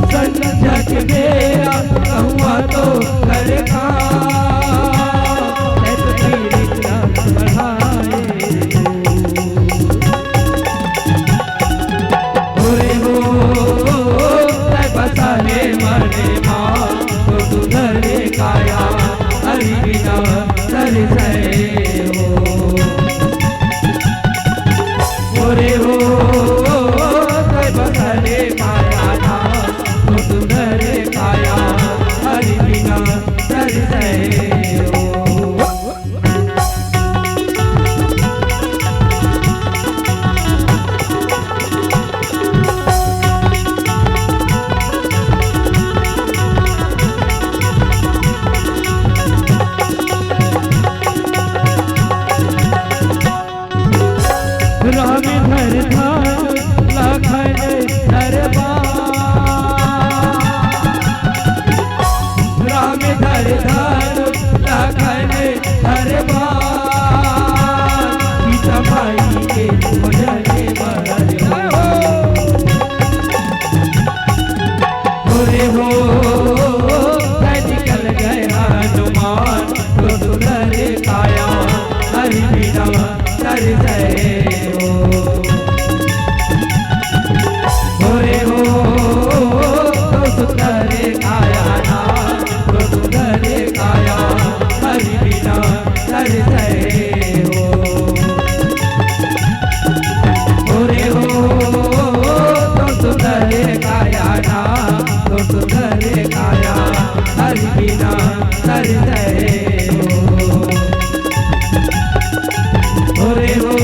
संझा के बेरा कौआ तो करता, तै तो पीरित बढ़ाए। ओरे हो, तै बसा ले मने मा, तो सुधरे काया, हरि बिना तरसै हो। ओरे हो, तै बसा ले काया ना, तो सुधरे काया, हरि बिना तरसै हो। राम धर धाम लखन धर बाण। राम धर धाम लखन धर बाण। सीता माई के भजन बर हो। ओरे हो, निकल गए हनुमान, तो सुधरे काया, हरि बिना तरसै हो। ओरे हो, तो सुधरे काया ना, तो सुधरे काया, हरि बिना तरसै हो। ओरे हो, तो सुधरे काया ना, तो सुधरे काया, हरि बिना तरसै हो। ओरे हो,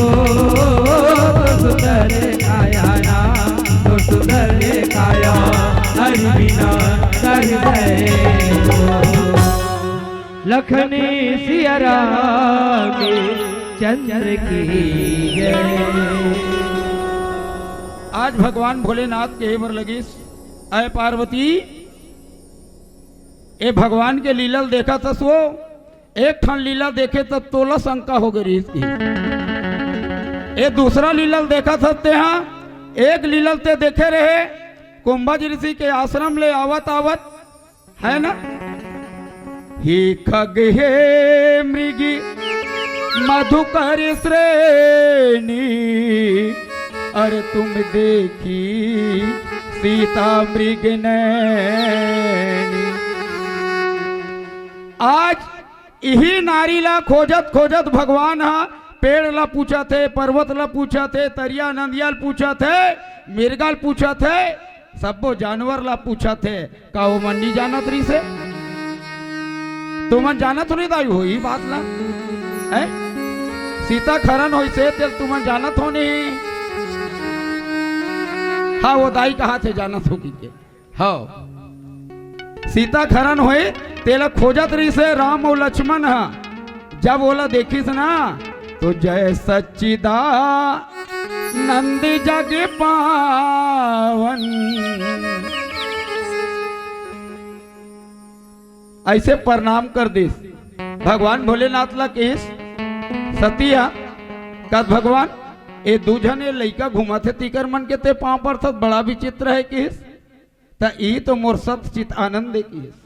तो सुधरे काया ना, तो सुधरे काया, हरि बिना तरसै हो। लखन सिया राम चंद्र की जय। आज भगवान भोलेनाथ कहे बर लगिस, "अय पार्वती, ए भगवान के लीला ल देखत हस वो, एक ठन लीला देखे त तोला शंका हो गई रहिस कि ए दूसरा लीला ल देखत हस तेहा, एक लीला ल ते देखे रहे, कुंभज ऋषि के आश्रम ले आवत आवत, है ना? हे खग हे मृग मधुकर श्रेणी, अरे तुम देखी सीता मृग नैनी।" आज इही नारी ला खोजत खोजत भगवान हा पेड़ ला पूछत हे, पर्वत ला पूछत हे, तरिया नदिया ल पूछत हे, मिर्गा ल पूछत हे, सब्बो जानवर ला पूछत हे। का ओमन नी जानत रहिस हे? तुमन जानत हो नहीं दाई हो ई बात ला? हैं? सीता के हरन होइस हे, तेला तुमन जानत हो नहीं? हाँ, वो दाई कहा थे जानत हो कि के? हाँ। सीता के हरन होए, तेला खोजत रहिस हे राम अउ लक्ष्मण हा। जब ओला देखिस ना, तो जय सच्चिदानंद जग पावन। ऐसे प्रणाम कर दिस। भगवान भोलेनाथ ला किस सतिया कद भगवान, ए दू झन ए लइका घूमत हे, तिकर मन के ते पांव परथस, बड़ा विचित्र हे किस। त ई तो मोर सत चित आनंद हे किस।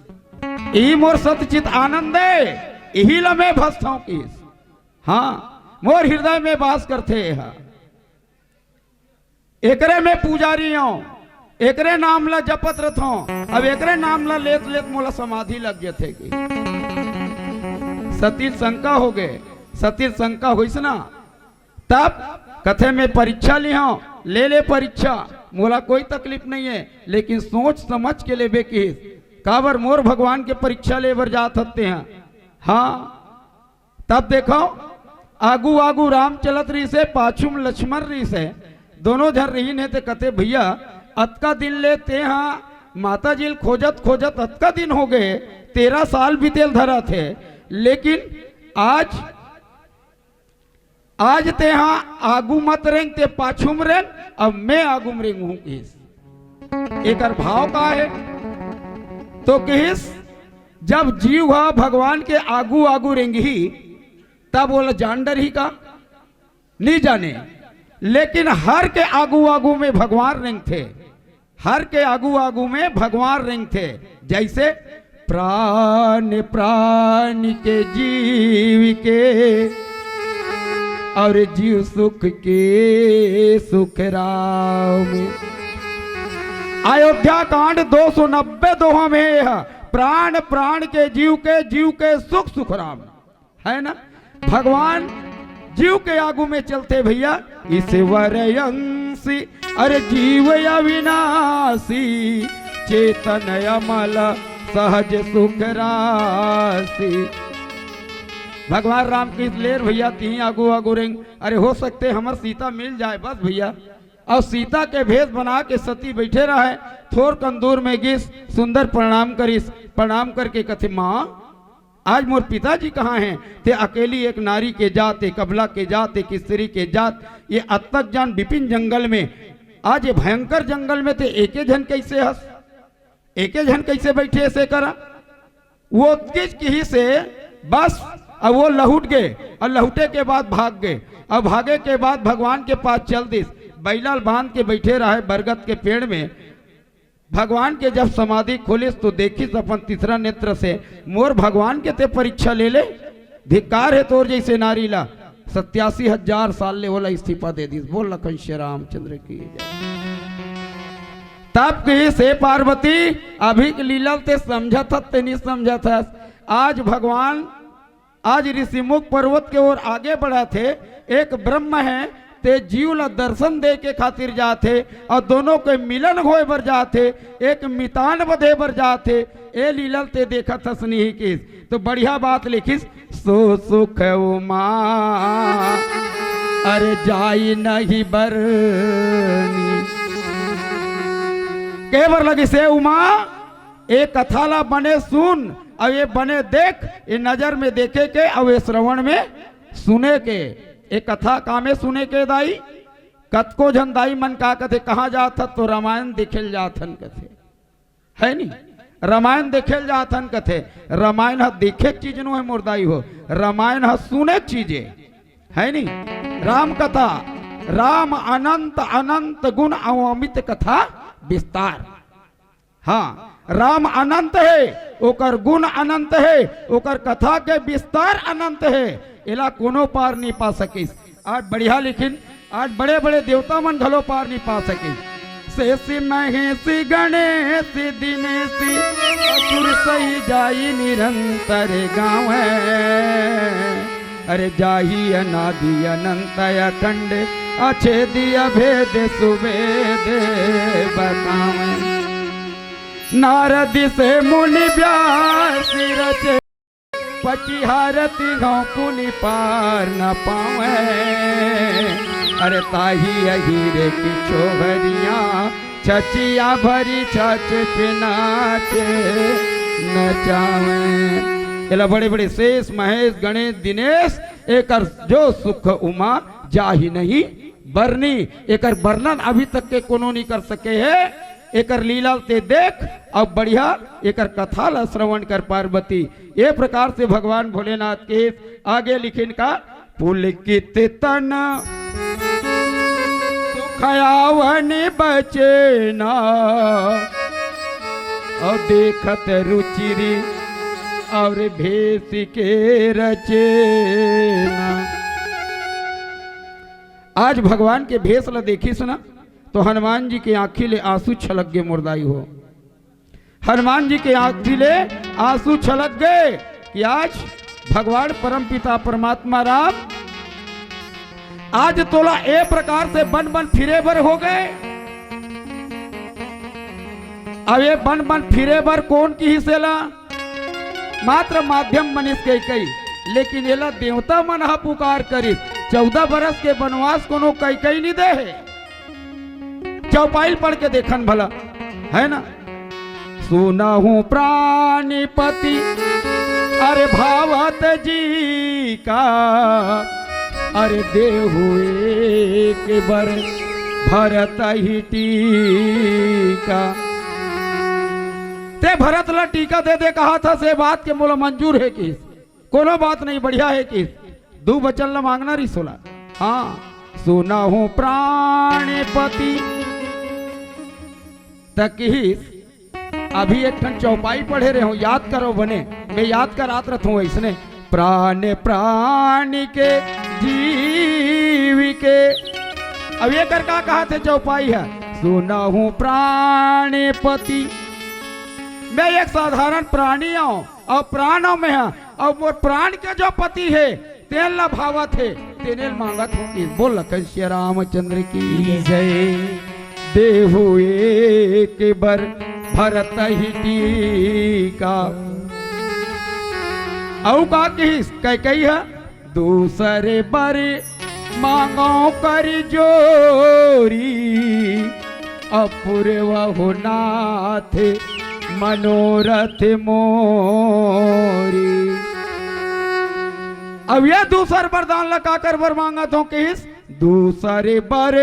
ई मोर सत चित आनंद हे। इही ला मैं भजथंव किहिस। हाँ, मोर हृदय में बास करथे एहा। एकरे में पुजारी हंव, एकरे नाम ला जपत रथंव, अब एकरे नाम ला लेत लेत मोला समाधि लग जथे कि। सती ल शंका होगे, सती ल शंका होइस ना, तब कथे में परीक्षा लिहंव, ले ले परीक्षा, मोला कोई तकलीफ नइ हे, लेकिन सोच समझ के लेबे किहिस, काबर मोर भगवान के परीक्षा ले बर जात हस तेहा। हाँ, तब देखव, आगू आगू राम चलत रहिसे, पाछू म लक्ष्मण रहिसे, दोनों झन रहिन हे, ते कथे, "भइया, अतका दिन ले तेहा माता जी ल खोजत खोजत अतका दिन होगे, तेरह साल बीते ल धरत हे, लेकिन आज, आज तेहा आगू मत रेंग, ते पाछू म रेंग, अब मैं आगू म रेंगहूं" किहिस। एकर भाव का हे? तो किहिस, जब जीव ह भगवान के आगू आगू रेंगही, तब ओला जान डरही का? नइ जाने। लेकिन हर के आगू आगू में भगवान रेंगथे, हर के आगू आगू में भगवान रेंगथे। जइसे प्राण प्राण के जीव के, अउ जीव सुख के सुख राम। अयोध्या कांड दो सौ नब्बे दोहा में हे, प्राण प्राण के जीव के, जीव के सुख सुख राम, हे ना? भगवान जीव के आगू में चलथे भइया। ईश्वर अंशी अरे जीव अविनाशी, चेतन अमल सहज सुख राशि। भगवान राम किहिस, "ले रे भइया, तिही आगू आगू रेंग।" अरे हो सकथे हमर सीता मिल जाए बस भइया। अउ सीता के भेष बना के सती बइठे रहय, थोर कन दूर में गिस, सुंदर प्रणाम करिस, प्रणाम करके कथे, "माँ, आज मोर पिताजी कहाँ हे? ते अकेली एक नारी के जात, एक अबला के जात, एक स्त्री के जात, ये अतक जान बिपिन जंगल में, आज ये भयंकर जंगल में ते एके झन कइसे हस? एके झन कइसे बइठे हस एकरा?" वो ओतकीच किहिसे बस, अउ वो लहुट गे, अउ लहुटे के बाद भाग गे, अउ भागे के बाद भगवान के पास चल दिस। बइला ल बांध के बइठे रहय बरगद के पेड़ में। भगवान के जब समाधि खोलिस तो देखिस अपन तीसरा नेत्र से, "मोर भगवान के ते परीक्षा ले ले, धिक्कार हे तोर जइसे नारी ला।" सत्यासी हजार साल ले ओला इस्तीफा दे दिस। बोल लखन श्री रामचंद्र की जय। तब किहिस, "हे पार्वती, अभी के लीला ल ते समझत हस, ते नइ समझत हस। आज भगवान, आज ऋषिमुख पर्वत के ओर आगे बढ़त हे, एक ब्रह्म हे, ते जीव ला दर्शन दे के खातिर जात हे, अउ दोनों के मिलन होय बर जात हे, एक मितान बधे बर जात हे, ए लीला ल ते देखत हस नहीं" किहिस। तो बढ़िया बात लिखिस, "सो सुख उमा अरे जाई नहीं बरनी।" कहे बर लगिस, "हे उमा, ए कथा ला बने सुन, अउ ये बने देख, ये नजर में देखे के, अउ ये श्रवण में सुने के।" ए कथा का में सुने के दाई? कतको झन दाई मन का कथे, "कहाँ जात हस?" तो रामायण देखे ल जात हन कथे। हे नी? रामायण देखे ल जात हन कथे। रामायण ह देखे के चीज नो हे मोर दाई हो, रामायण ह सुने के चीज हे, हे नी? राम कथा, राम अनंत अनंत गुण अउ अमित कथा विस्तार। हाँ, राम अनंत हे, ओकर गुण अनंत हे, ओकर कथा के विस्तार अनंत हे, एला कोनो पार नइ पा सकिस। आज बढ़िया लिखिन, आज बड़े-बड़े देवता मन घलो पार नइ पा सके। शेष महेश गणेश दिनेश असुर सही जाई निरंतर गावै। अरे जाहि अनादि अनंत अखंड अछेद अभेद सुभेद बतावै। नारद से मुनि व्यास रचे पचिहारती गाँव पुनि पार न पावै। अरे ताहि अहीरे की छोहरिया छचिया भरी छाछ पे नाचे नचावै। एला बड़े बड़े शेष महेश गणेश दिनेश एकर जो सुख उमा जाहि नहीं बरनी। एकर वर्णन अभी तक के कोनो नहीं कर सके हे। एकर लीला ते देख, अब बढ़िया एकर कथा ला श्रवण कर पार्वती। ये प्रकार से भगवान भोलेनाथ के आगे लिखिन का, पुलकित तन सुख आवनि बचे ना, अउ देखत रुचिरी और भेष के रचेना। आज भगवान के भेष ला देखिस ना, तो हनुमान जी के आँखी ले आंसू छलक गे मोर दाई हो। हनुमान जी के आँखी ले आंसू छलक गे कि आज भगवान परमपिता परमात्मा राम आज तोला ए प्रकार से बन बन फिरे बर हो गे। अब ये बन बन फिरे बर कोन किहिस एला? मात्र माध्यम बनिस कैकई, लेकिन एला देवता मन ह पुकार करिस। चौदह बरस के बनवास कोनो कैकई नी दे हे। चौपाई ल पढ़ के देखन भला, है ना? सुनहु प्राणपति अरे भावत जी का, अरे देहु एक बर भरत ही टीका। ते भरत ला टीका दे दे कहा था, से बात के मोला मंजूर हे कि कोनो बात नहीं, बढ़िया हे कि दू बचन ला मांगना रिस ओला। हाँ, सुनहु प्राणपति। त किहिस, अभी एक ठन चौपाई पढ़े रहे हो, याद करो बने, मैं याद करात रहत हूँ ऐसने, प्राण प्राण के जीव के। अब ये कर का कहा थे चौपाई है, सुनहु प्राणपति, मैं एक साधारण प्राणी आऊं और प्राण में है और मोर प्राण के जो पति है तेन ला भावत हे, तेने ल मांगत हो कि बोल लखन सिया रामचंद्र की जय। देहु एक बर भरत ही टीका। अउ का किहिस कैकई ह, दूसर बर मांगो कर जोरी, अपूर्व हो नाथ मनोरथ मोरी। अब ये दूसर वरदान ला काकर बर मांगत हो किहिस, दूसर बर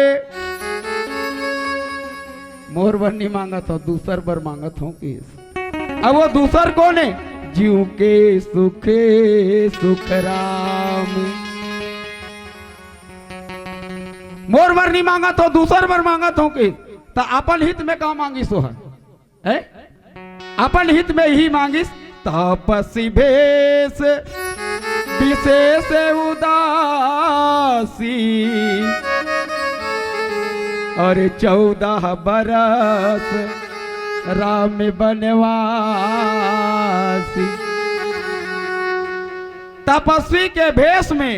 मोर बर नी मांगत हो, दूसर बर मांगत हो किहिस। अब वो दूसर कोन हे? जीव के सुख सुख राम। मोर बर नी मांगत हो, दूसर बर मांगत हो किहिस। त अपन हित में का मांगिस ओह? हैं? अपन हित में ही मांगिस। तपसी भेष विशेष उदासी, अरे चौदह बरस राम बनवासी। तपस्वी के भेष में,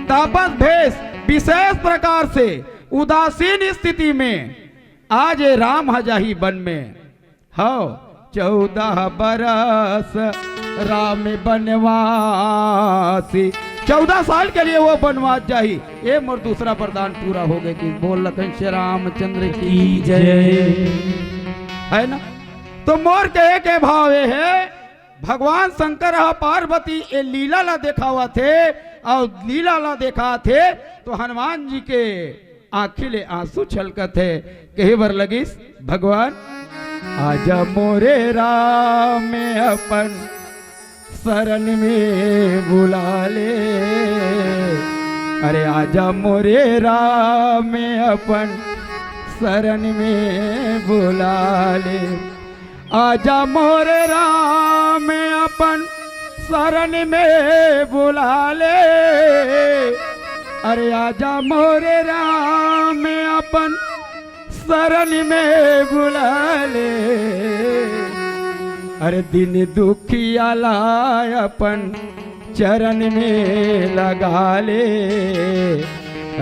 तपस भेष विशेष प्रकार से उदासीन स्थिति में आज ये राम ह जाही बन में। हव, चौदह बरस राम बनवासी, चौदह साल के लिए वो बनवास जाही। ये मोर दूसरा वरदान पूरा हो गे कि बोल लखन श्री रामचंद्र की जय। है ना? तो मोर कहे के भाव ये है, भगवान शंकर ह पार्वती ए लीला ला देखावत हे, अउ लीला ला देखात हे तो हनुमान जी के आँखी ले आंसू छलकत हे। कहे बर लगिस, भगवान आजा मोरे राम अपन शरण में बुला ले, अरे आजा मोरे राम अपन शरण में बुला ले। आजा मोरे राम अपन शरण में बुला ले, अरे आजा मोरे राम अपन शरण में बुला ले। अरे दीन दुखिया ला अपन चरण में लगा ले,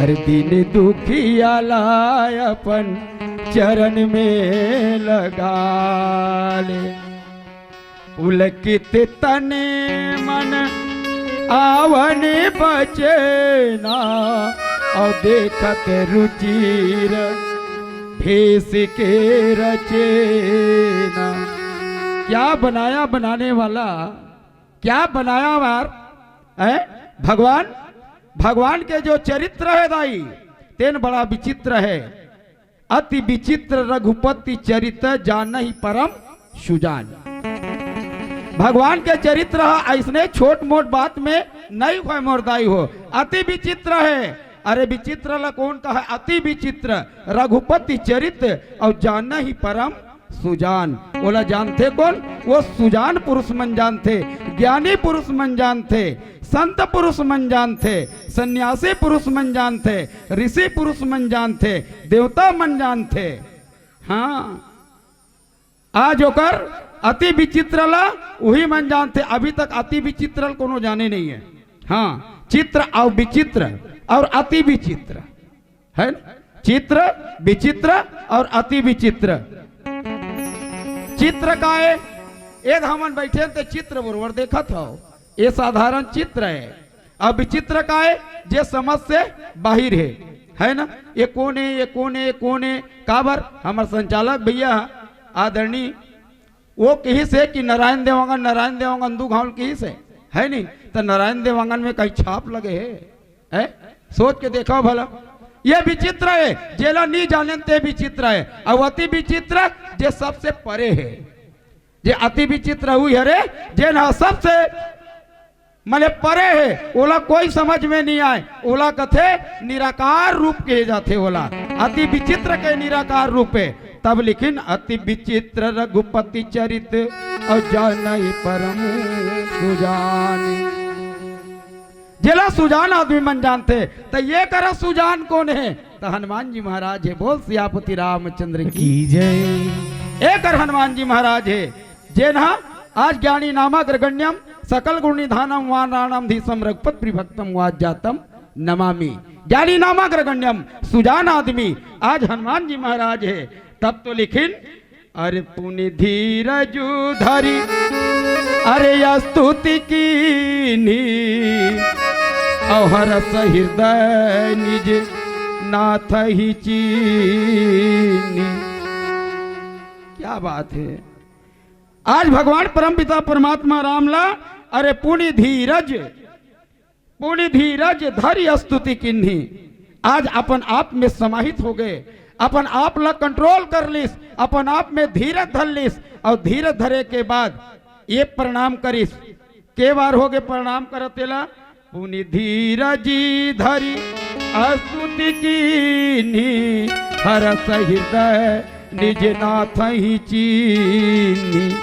अरे दीन दुखिया ला अपन चरण में लगा ले। पुलकित तन मन आवन बचेना, अउ देखत रुचिर भेष के रचेना। क्या बनाया बनाने वाला, क्या बनाया वार है भगवान। भगवान के जो चरित्र है दाई, तेन बड़ा विचित्र है। अति विचित्र रघुपति चरित, जानहि परम सुजान। भगवान के चरित्र ह अइसने छोट मोट बात में नहीं होय मोर दाई हो, अति विचित्र है। अरे विचित्र ला कौन कहा? अति विचित्र रघुपति चरित अउ जानहि परम सुजान। ओला जानथे कोन? वो सुजान पुरुष मन जानथे, ज्ञानी पुरुष मन जानथे, संत पुरुष मन जानथे, सन्यासी पुरुष मन जानथे, ऋषि पुरुष मन जानथे, देवता मन जानथे। हाँ, आज ओकर अति विचित्र ला उही मन जानथे। अभी तक अति विचित्र ला कोनो जाने नहीं है। हाँ, चित्र और विचित्र और अति विचित्र है ना? चित्र, विचित्र और अति विचित्र। चित्र का है? ए हमन बैठे ते चित्र बरोबर देखत हव, ये साधारण चित्र है। अब विचित्र का है? जे समझ से बाहिर है, है ना? ये कोन है, ये कोन है, ये कोन है? काबर? हमर संचालक भैया आदरणीय वो कहिस हे कि नारायण देवांगन, नारायण देवांगन दू घाव ल कहिस हे, है नहीं? त नारायण देवांगन में कहीं छाप लगे हे, है? सोच के देखव भला, ये विचित्र है, जेला नी जानेन ते विचित्र है। अउ अति विचित्र, जे सबसे परे है। जे अति विचित्र हुई हरे, जेन ह सबसे मने परे हे, ओला कोई समझ में नहीं आए, ओला कथे निराकार रूप कहे जाथे। ओला अति विचित्र के निराकार रूप हे। तब लिखिन, अति विचित्र रघुपति चरित, अउ जानहि परम सुजान। जेला सुजान आदमी मन जानथे, त ये करा सुजान कोन हे? त हनुमान जी महाराज हे। बोल सियापति रामचंद्र की। की जय। एकर हनुमान जी महाराज हे, जेन ह आज ज्ञानी नामाग्रगण्यम सकल गुण निधानम वानराणाम धीशम रघुपत प्रिभक्तम वाज जातम नमामि। ज्ञानी नामाग्रगण्यम, सुजान आदमी आज हनुमान जी महाराज हे। तब तो लिखिन, अरे पुनि धीरजु धरि, अरे स्तुति कीन्ही, अउ हरष हृदय निज नाथ ही चीन्ही। क्या बात है। आज भगवान परमपिता परमात्मा राम ला, अरे पुनि धीरज, पुनि धीरज धरि स्तुति कीन्ही। आज अपन आप में समाहित हो गए, अपन आप ला कंट्रोल कर लिस, अपन आप में धीरज धर लिस, अउ धीरज धरे के बाद ये प्रणाम करिस। के बार हो गए प्रणाम करत तेला? पुनि धीरजि धरि स्तुति कीन्ही, हरष हृदय निज नाथ ही चीन्ही।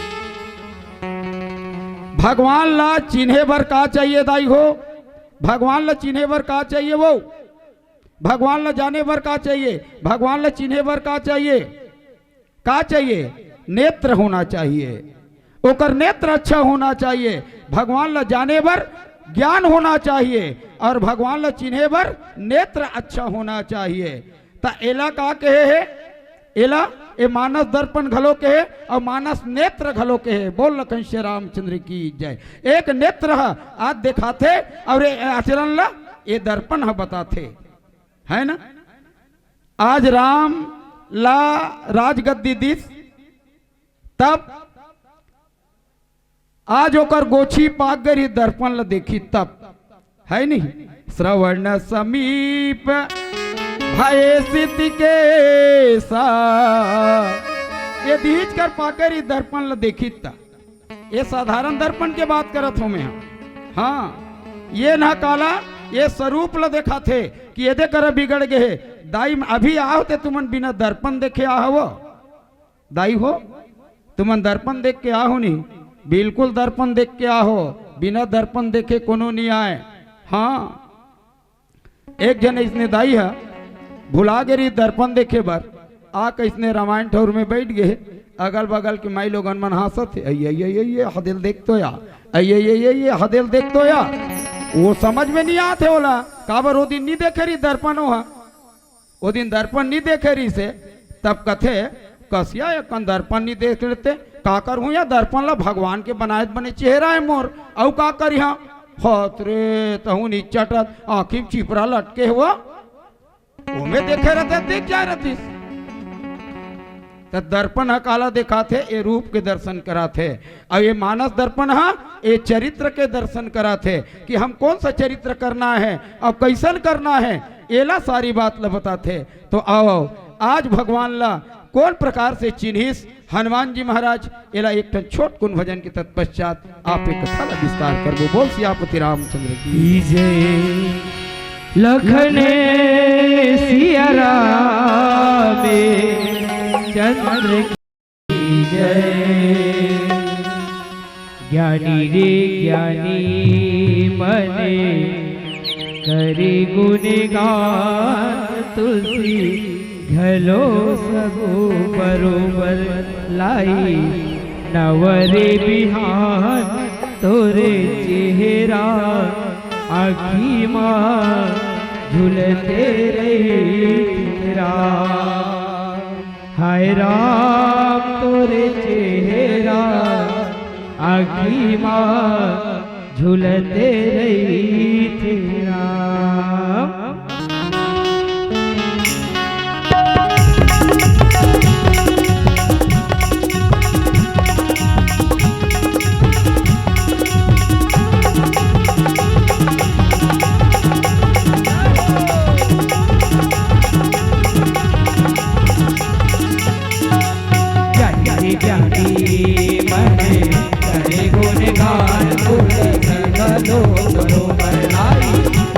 भगवान ला चिन्हे बर का चाहिए दाई हो? भगवान ला चिन्हे बर का चाहिए वो? भगवान ला जाने बर का चाहिए? भगवान ला चिन्हे बर का चाहिए? का चाहिए? नेत्र होना चाहिए। ओकर नेत्र अच्छा होना चाहिए। भगवान ला जाने बर ज्ञान होना चाहिए और भगवान ला चिन्हे बर नेत्र अच्छा होना चाहिए। त एला का कहे हे? एला ए मानस दर्पण घलो कहे और मानस नेत्र घलो कहे। बोल लखन श्री रामचंद्र की जय। एक नेत्र ह आज देखाथे और ए आचरण ला ए दर्पण ह बताथे, है ना? आज राम ला राजगद्दी दिस, तब आज ओकर गोछी पाक गे रही, दर्पण ल देखी तब, है नहीं? श्रवण समीप भय सित केसा, ये दीज कर पाक गे रही, दर्पण ल देखी तब। ये साधारण दर्पण के बात करत हूँ मैं। हाँ, ये ना काला, ये स्वरूप ल देखाथे कि एदे करा बिगड़ गे हे। दाई, अभी आहो ते तुमन बिना दर्पण देखे आहो? दाई हो, तुमन दर्पण देख के आहो नहीं? बिल्कुल दर्पण देख के आहो, बिना दर्पण देखे कोनो नहीं आए। हाँ, एक झन अइसने दाई ह भुला गे रही दर्पण देखे बर, आ कइसने रामायण ठौर में बैठ गे। अगल बगल के माई लोगन मन हाँसत हे, "अइये, अइये, अइये, अइये, हदेल देख तो या, अइये, अइये, अइये, अइये, हदेल देख तो या।" वो समझ में नहीं आत हे ओला, काबर ओ दिन नहीं देखे रही दर्पण ओहा, ओ दिन दर्पण नहीं देखे रही से। तब कथे, "कसिया एकन दर्पण नहीं देख लेते, का करहूँ या दर्पण ला? भगवान के बनाए बने चेहरा है मोर, अउ का करिहा?" हत रे, तहूँ नहीं चटत, आँखी में चिपरा लटके हुआ, ओमे देखे रहते, देख जाए रहतीस। त दर्पण ह काला देखाथे? ए रूप के दर्शन कराथे। अउ ये मानस दर्पण ह ए चरित्र के दर्शन कराथे कि हम कौन सा चरित्र करना है और कैसन करना है, एला सारी बात ल बताथे। तो आओ, आज भगवान ला कौन प्रकार से चिन्हिस हनुमान जी महाराज, एला एक ठन छोट कुन भजन के तत्पश्चात आप एक कथा ला विस्तार करबो। बोल सियापति रामचंद्र की। की जय। लखन सिया राम चंद्र की। ज्ञानी रे ज्ञानी मन करे गुणगान, तुलसी घलो सगो बरोबर लाई। नवा रे बिहान तोरे चेहरा आँखी मा झुलते रहिथे राम। हाय राम तोरे चेहरा आँखी मा झुलते रहिथे राम। ज्ञानी ज्ञानी मन करे गुणगान, तोरे घलो बरोबर लाई।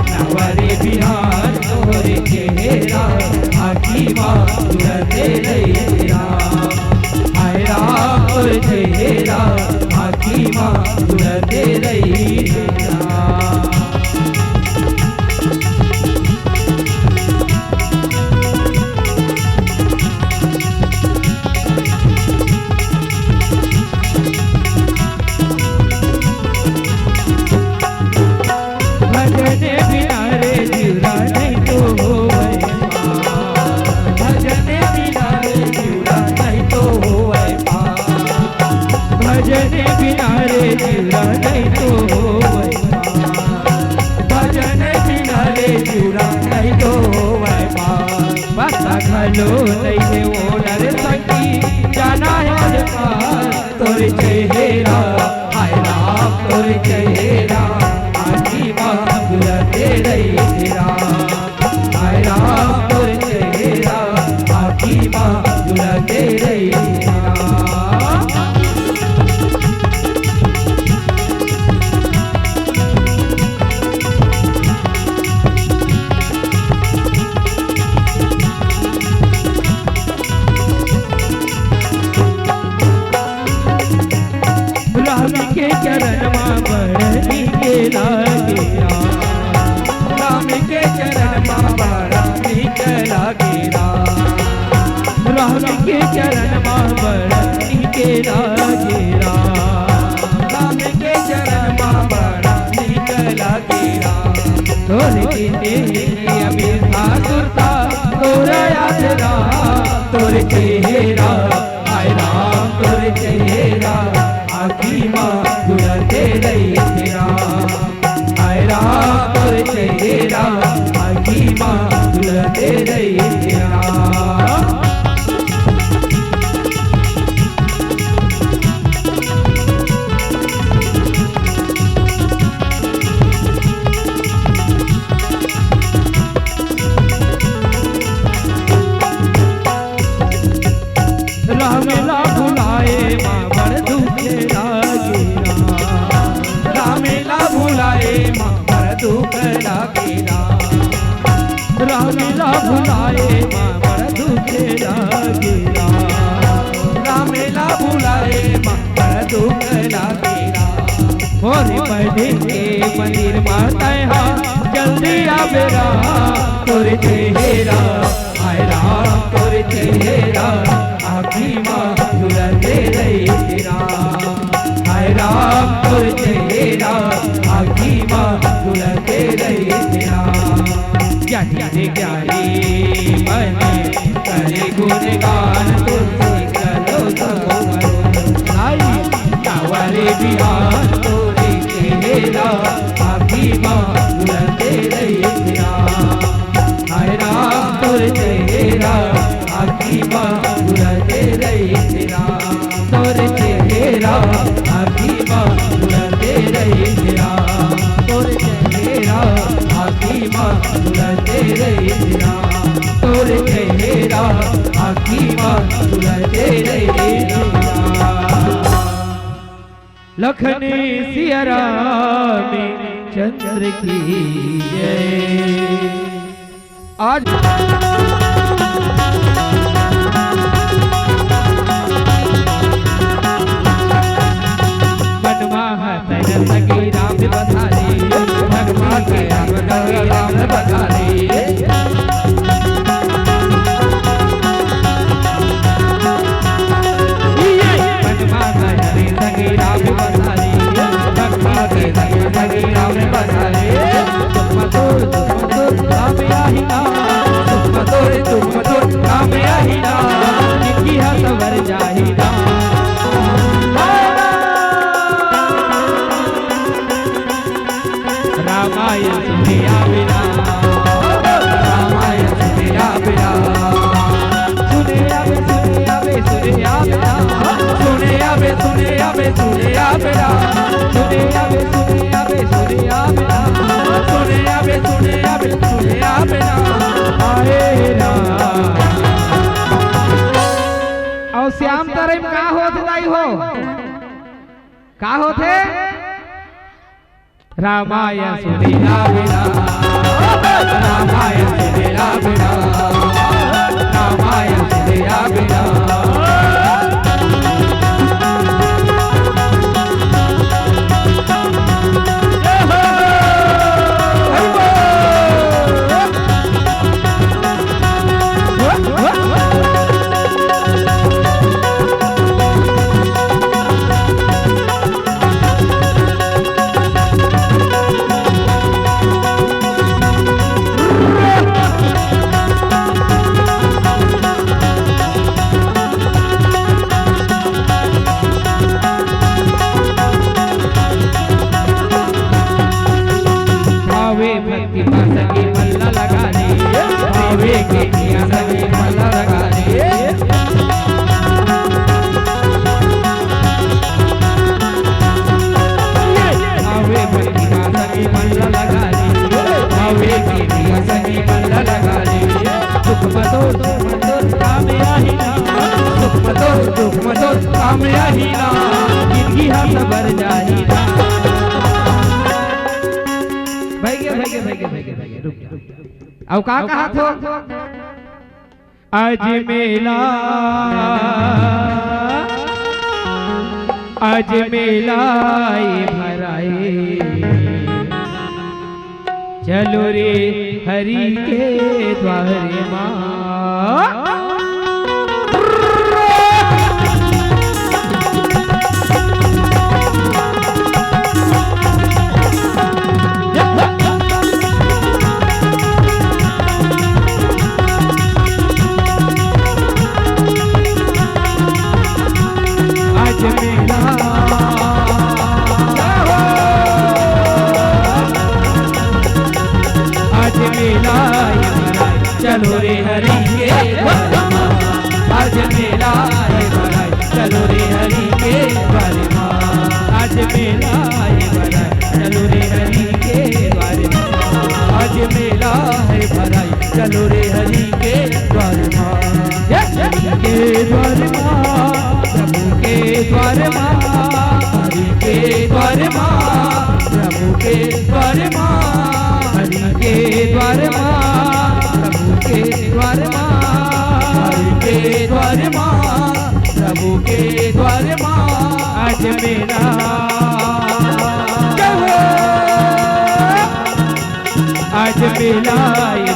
नवा रे बिहान तोरे चेहरा आँखी मा झुलते रहिथे राम। हाय राम तोरे चेहरा आँखी मा झुलते रहिथे राम। भजन बिना रे जीवरा नहीं तो होवय पार। भजन बिना रे जीवरा नहीं तो होवय पार। भजन बिना रे जीवरा नहीं तो होवय पार। भजन बिना रे जीवरा नहीं तो होवय पार। पता घलो नहीं हे ओला रे सखी, जाना हे रे पार। तोर चेहरा, हाय राम, तोर चेहरा, आँखी मा झुलते रहिथे राम। हाय राम, तोर चेहरा, आँखी मा झुलते रहिथे राम। राम के चरण मा बड़ नीक लागे राम। राम के चरण मा बड़ नीक लागे राम। राम के चरण मा बड़ नीक लागे राम। राम के चरण मा बड़ नीक लागे राम। तोर किने अबीर था सुरता, तोर याद राम, तोर चेहरा, हाय राम, तोर चेहरा, आँखी मा झुलते रहिथे राम। हाय राम, तोर चेहरा, आँखी मा झुलते रहिथे राम। राम ला भुलाए मा बड़ दुख लागे राम। राम ला भुलाए मा बड़ दुख लागे राम। राम ला भुलाए मा बड़ दुख लागे राम। राम ला भुलाए मा बड़ दुख लागे राम। मोर बहिनी के मंदिर मा तैं हा जल्दी आबे राम। तोर चेहरा, हाय राम, तोर चेहरा, आँखी मा झुलते रहिथे राम। हाय राम, तोर चेहरा, आँखी मा झुलते रहिथे राम। ज्ञानी रे ज्ञानी मन करे गुणगान, तुलसी घलो सगो बरोबर लाई। नवा रे बिहान तोर चेहरा, आँखी मा झुलते रहिथे राम। हाय राम, तोर चेहरा, आँखी मा झुलते रहिथे राम। तोर चेहरा, आँखी मा झुलते रहिथे राम। तोर चेहरा, आँखी मा झुलते रहिथे राम। तोर चेहरा, आँखी मा झुलते रहिथे राम। लखन सिया राम चंद्र की जय। आज संगी राम बसाले, भगवान के राम संगी राम बसाले। भगवान के हरे संगी राम बसाले, भगवान के हरे संगी राम बसाले। सुख मधुर, सुख मधुर राम आही ना, सुख मधुर, सुख मधुर राम आही ना, जिनकी हर सवर जाही ना। रामायण सुने आवे ना, रामायण सुने आवे ना। सुने आवे, सुने आवे, सुने आवे ना। सुने आवे, सुने आवे, सुने आवे ना। सुने आवे, सुने आवे, सुने आवे ना। सुने आवे, सुने आवे, सुने आवे ना। आए ना। अउ श्याम तराई म का होत दाई हो? का होथे? रामायण सुने आवे ना, रामायण सुने आवे ना, रामायण सुने आवे ना। भावे भक्ति भाषा के मल्ला लगा ले, भावे के किया सभी मल्ला लगा ले। आवे बलिया सखी मल्ला लगा ले, आवे बलिया सखी मल्ला लगा ले। सुख मधुर, सुख मधुर राम आही ना, सुख मधुर, सुख मधुर राम आही ना, जिनकी हर सबर जाही ना। भैया, भैया, भैया, भैया, भैया, रुक जा। अउ का कहा थो? आज मेला, आज मेला ए भराए, चलो रे हरि के द्वारे मा। आज मेला, आज मेला ए भराए, चलो रे हरि के द्वारे मा। आज मेला ए भराए, चलो रे हरि के द्वारे मा। आज मेला ए भराए, चलो रे हरि के द्वारे मा। आज मेला ए भराए, चलो रे हरि के द्वारे मा। हरि के द्वारे मा, प्रभु के द्वारे मा, हरि के द्वारे मा, प्रभु के द्वारे मा, हरि के द्वारे मा, प्रभु के द्वारे मा, हरि के द्वारे मा, प्रभु के द्वारे मा। आज मेला, जय हो। आज मेला ए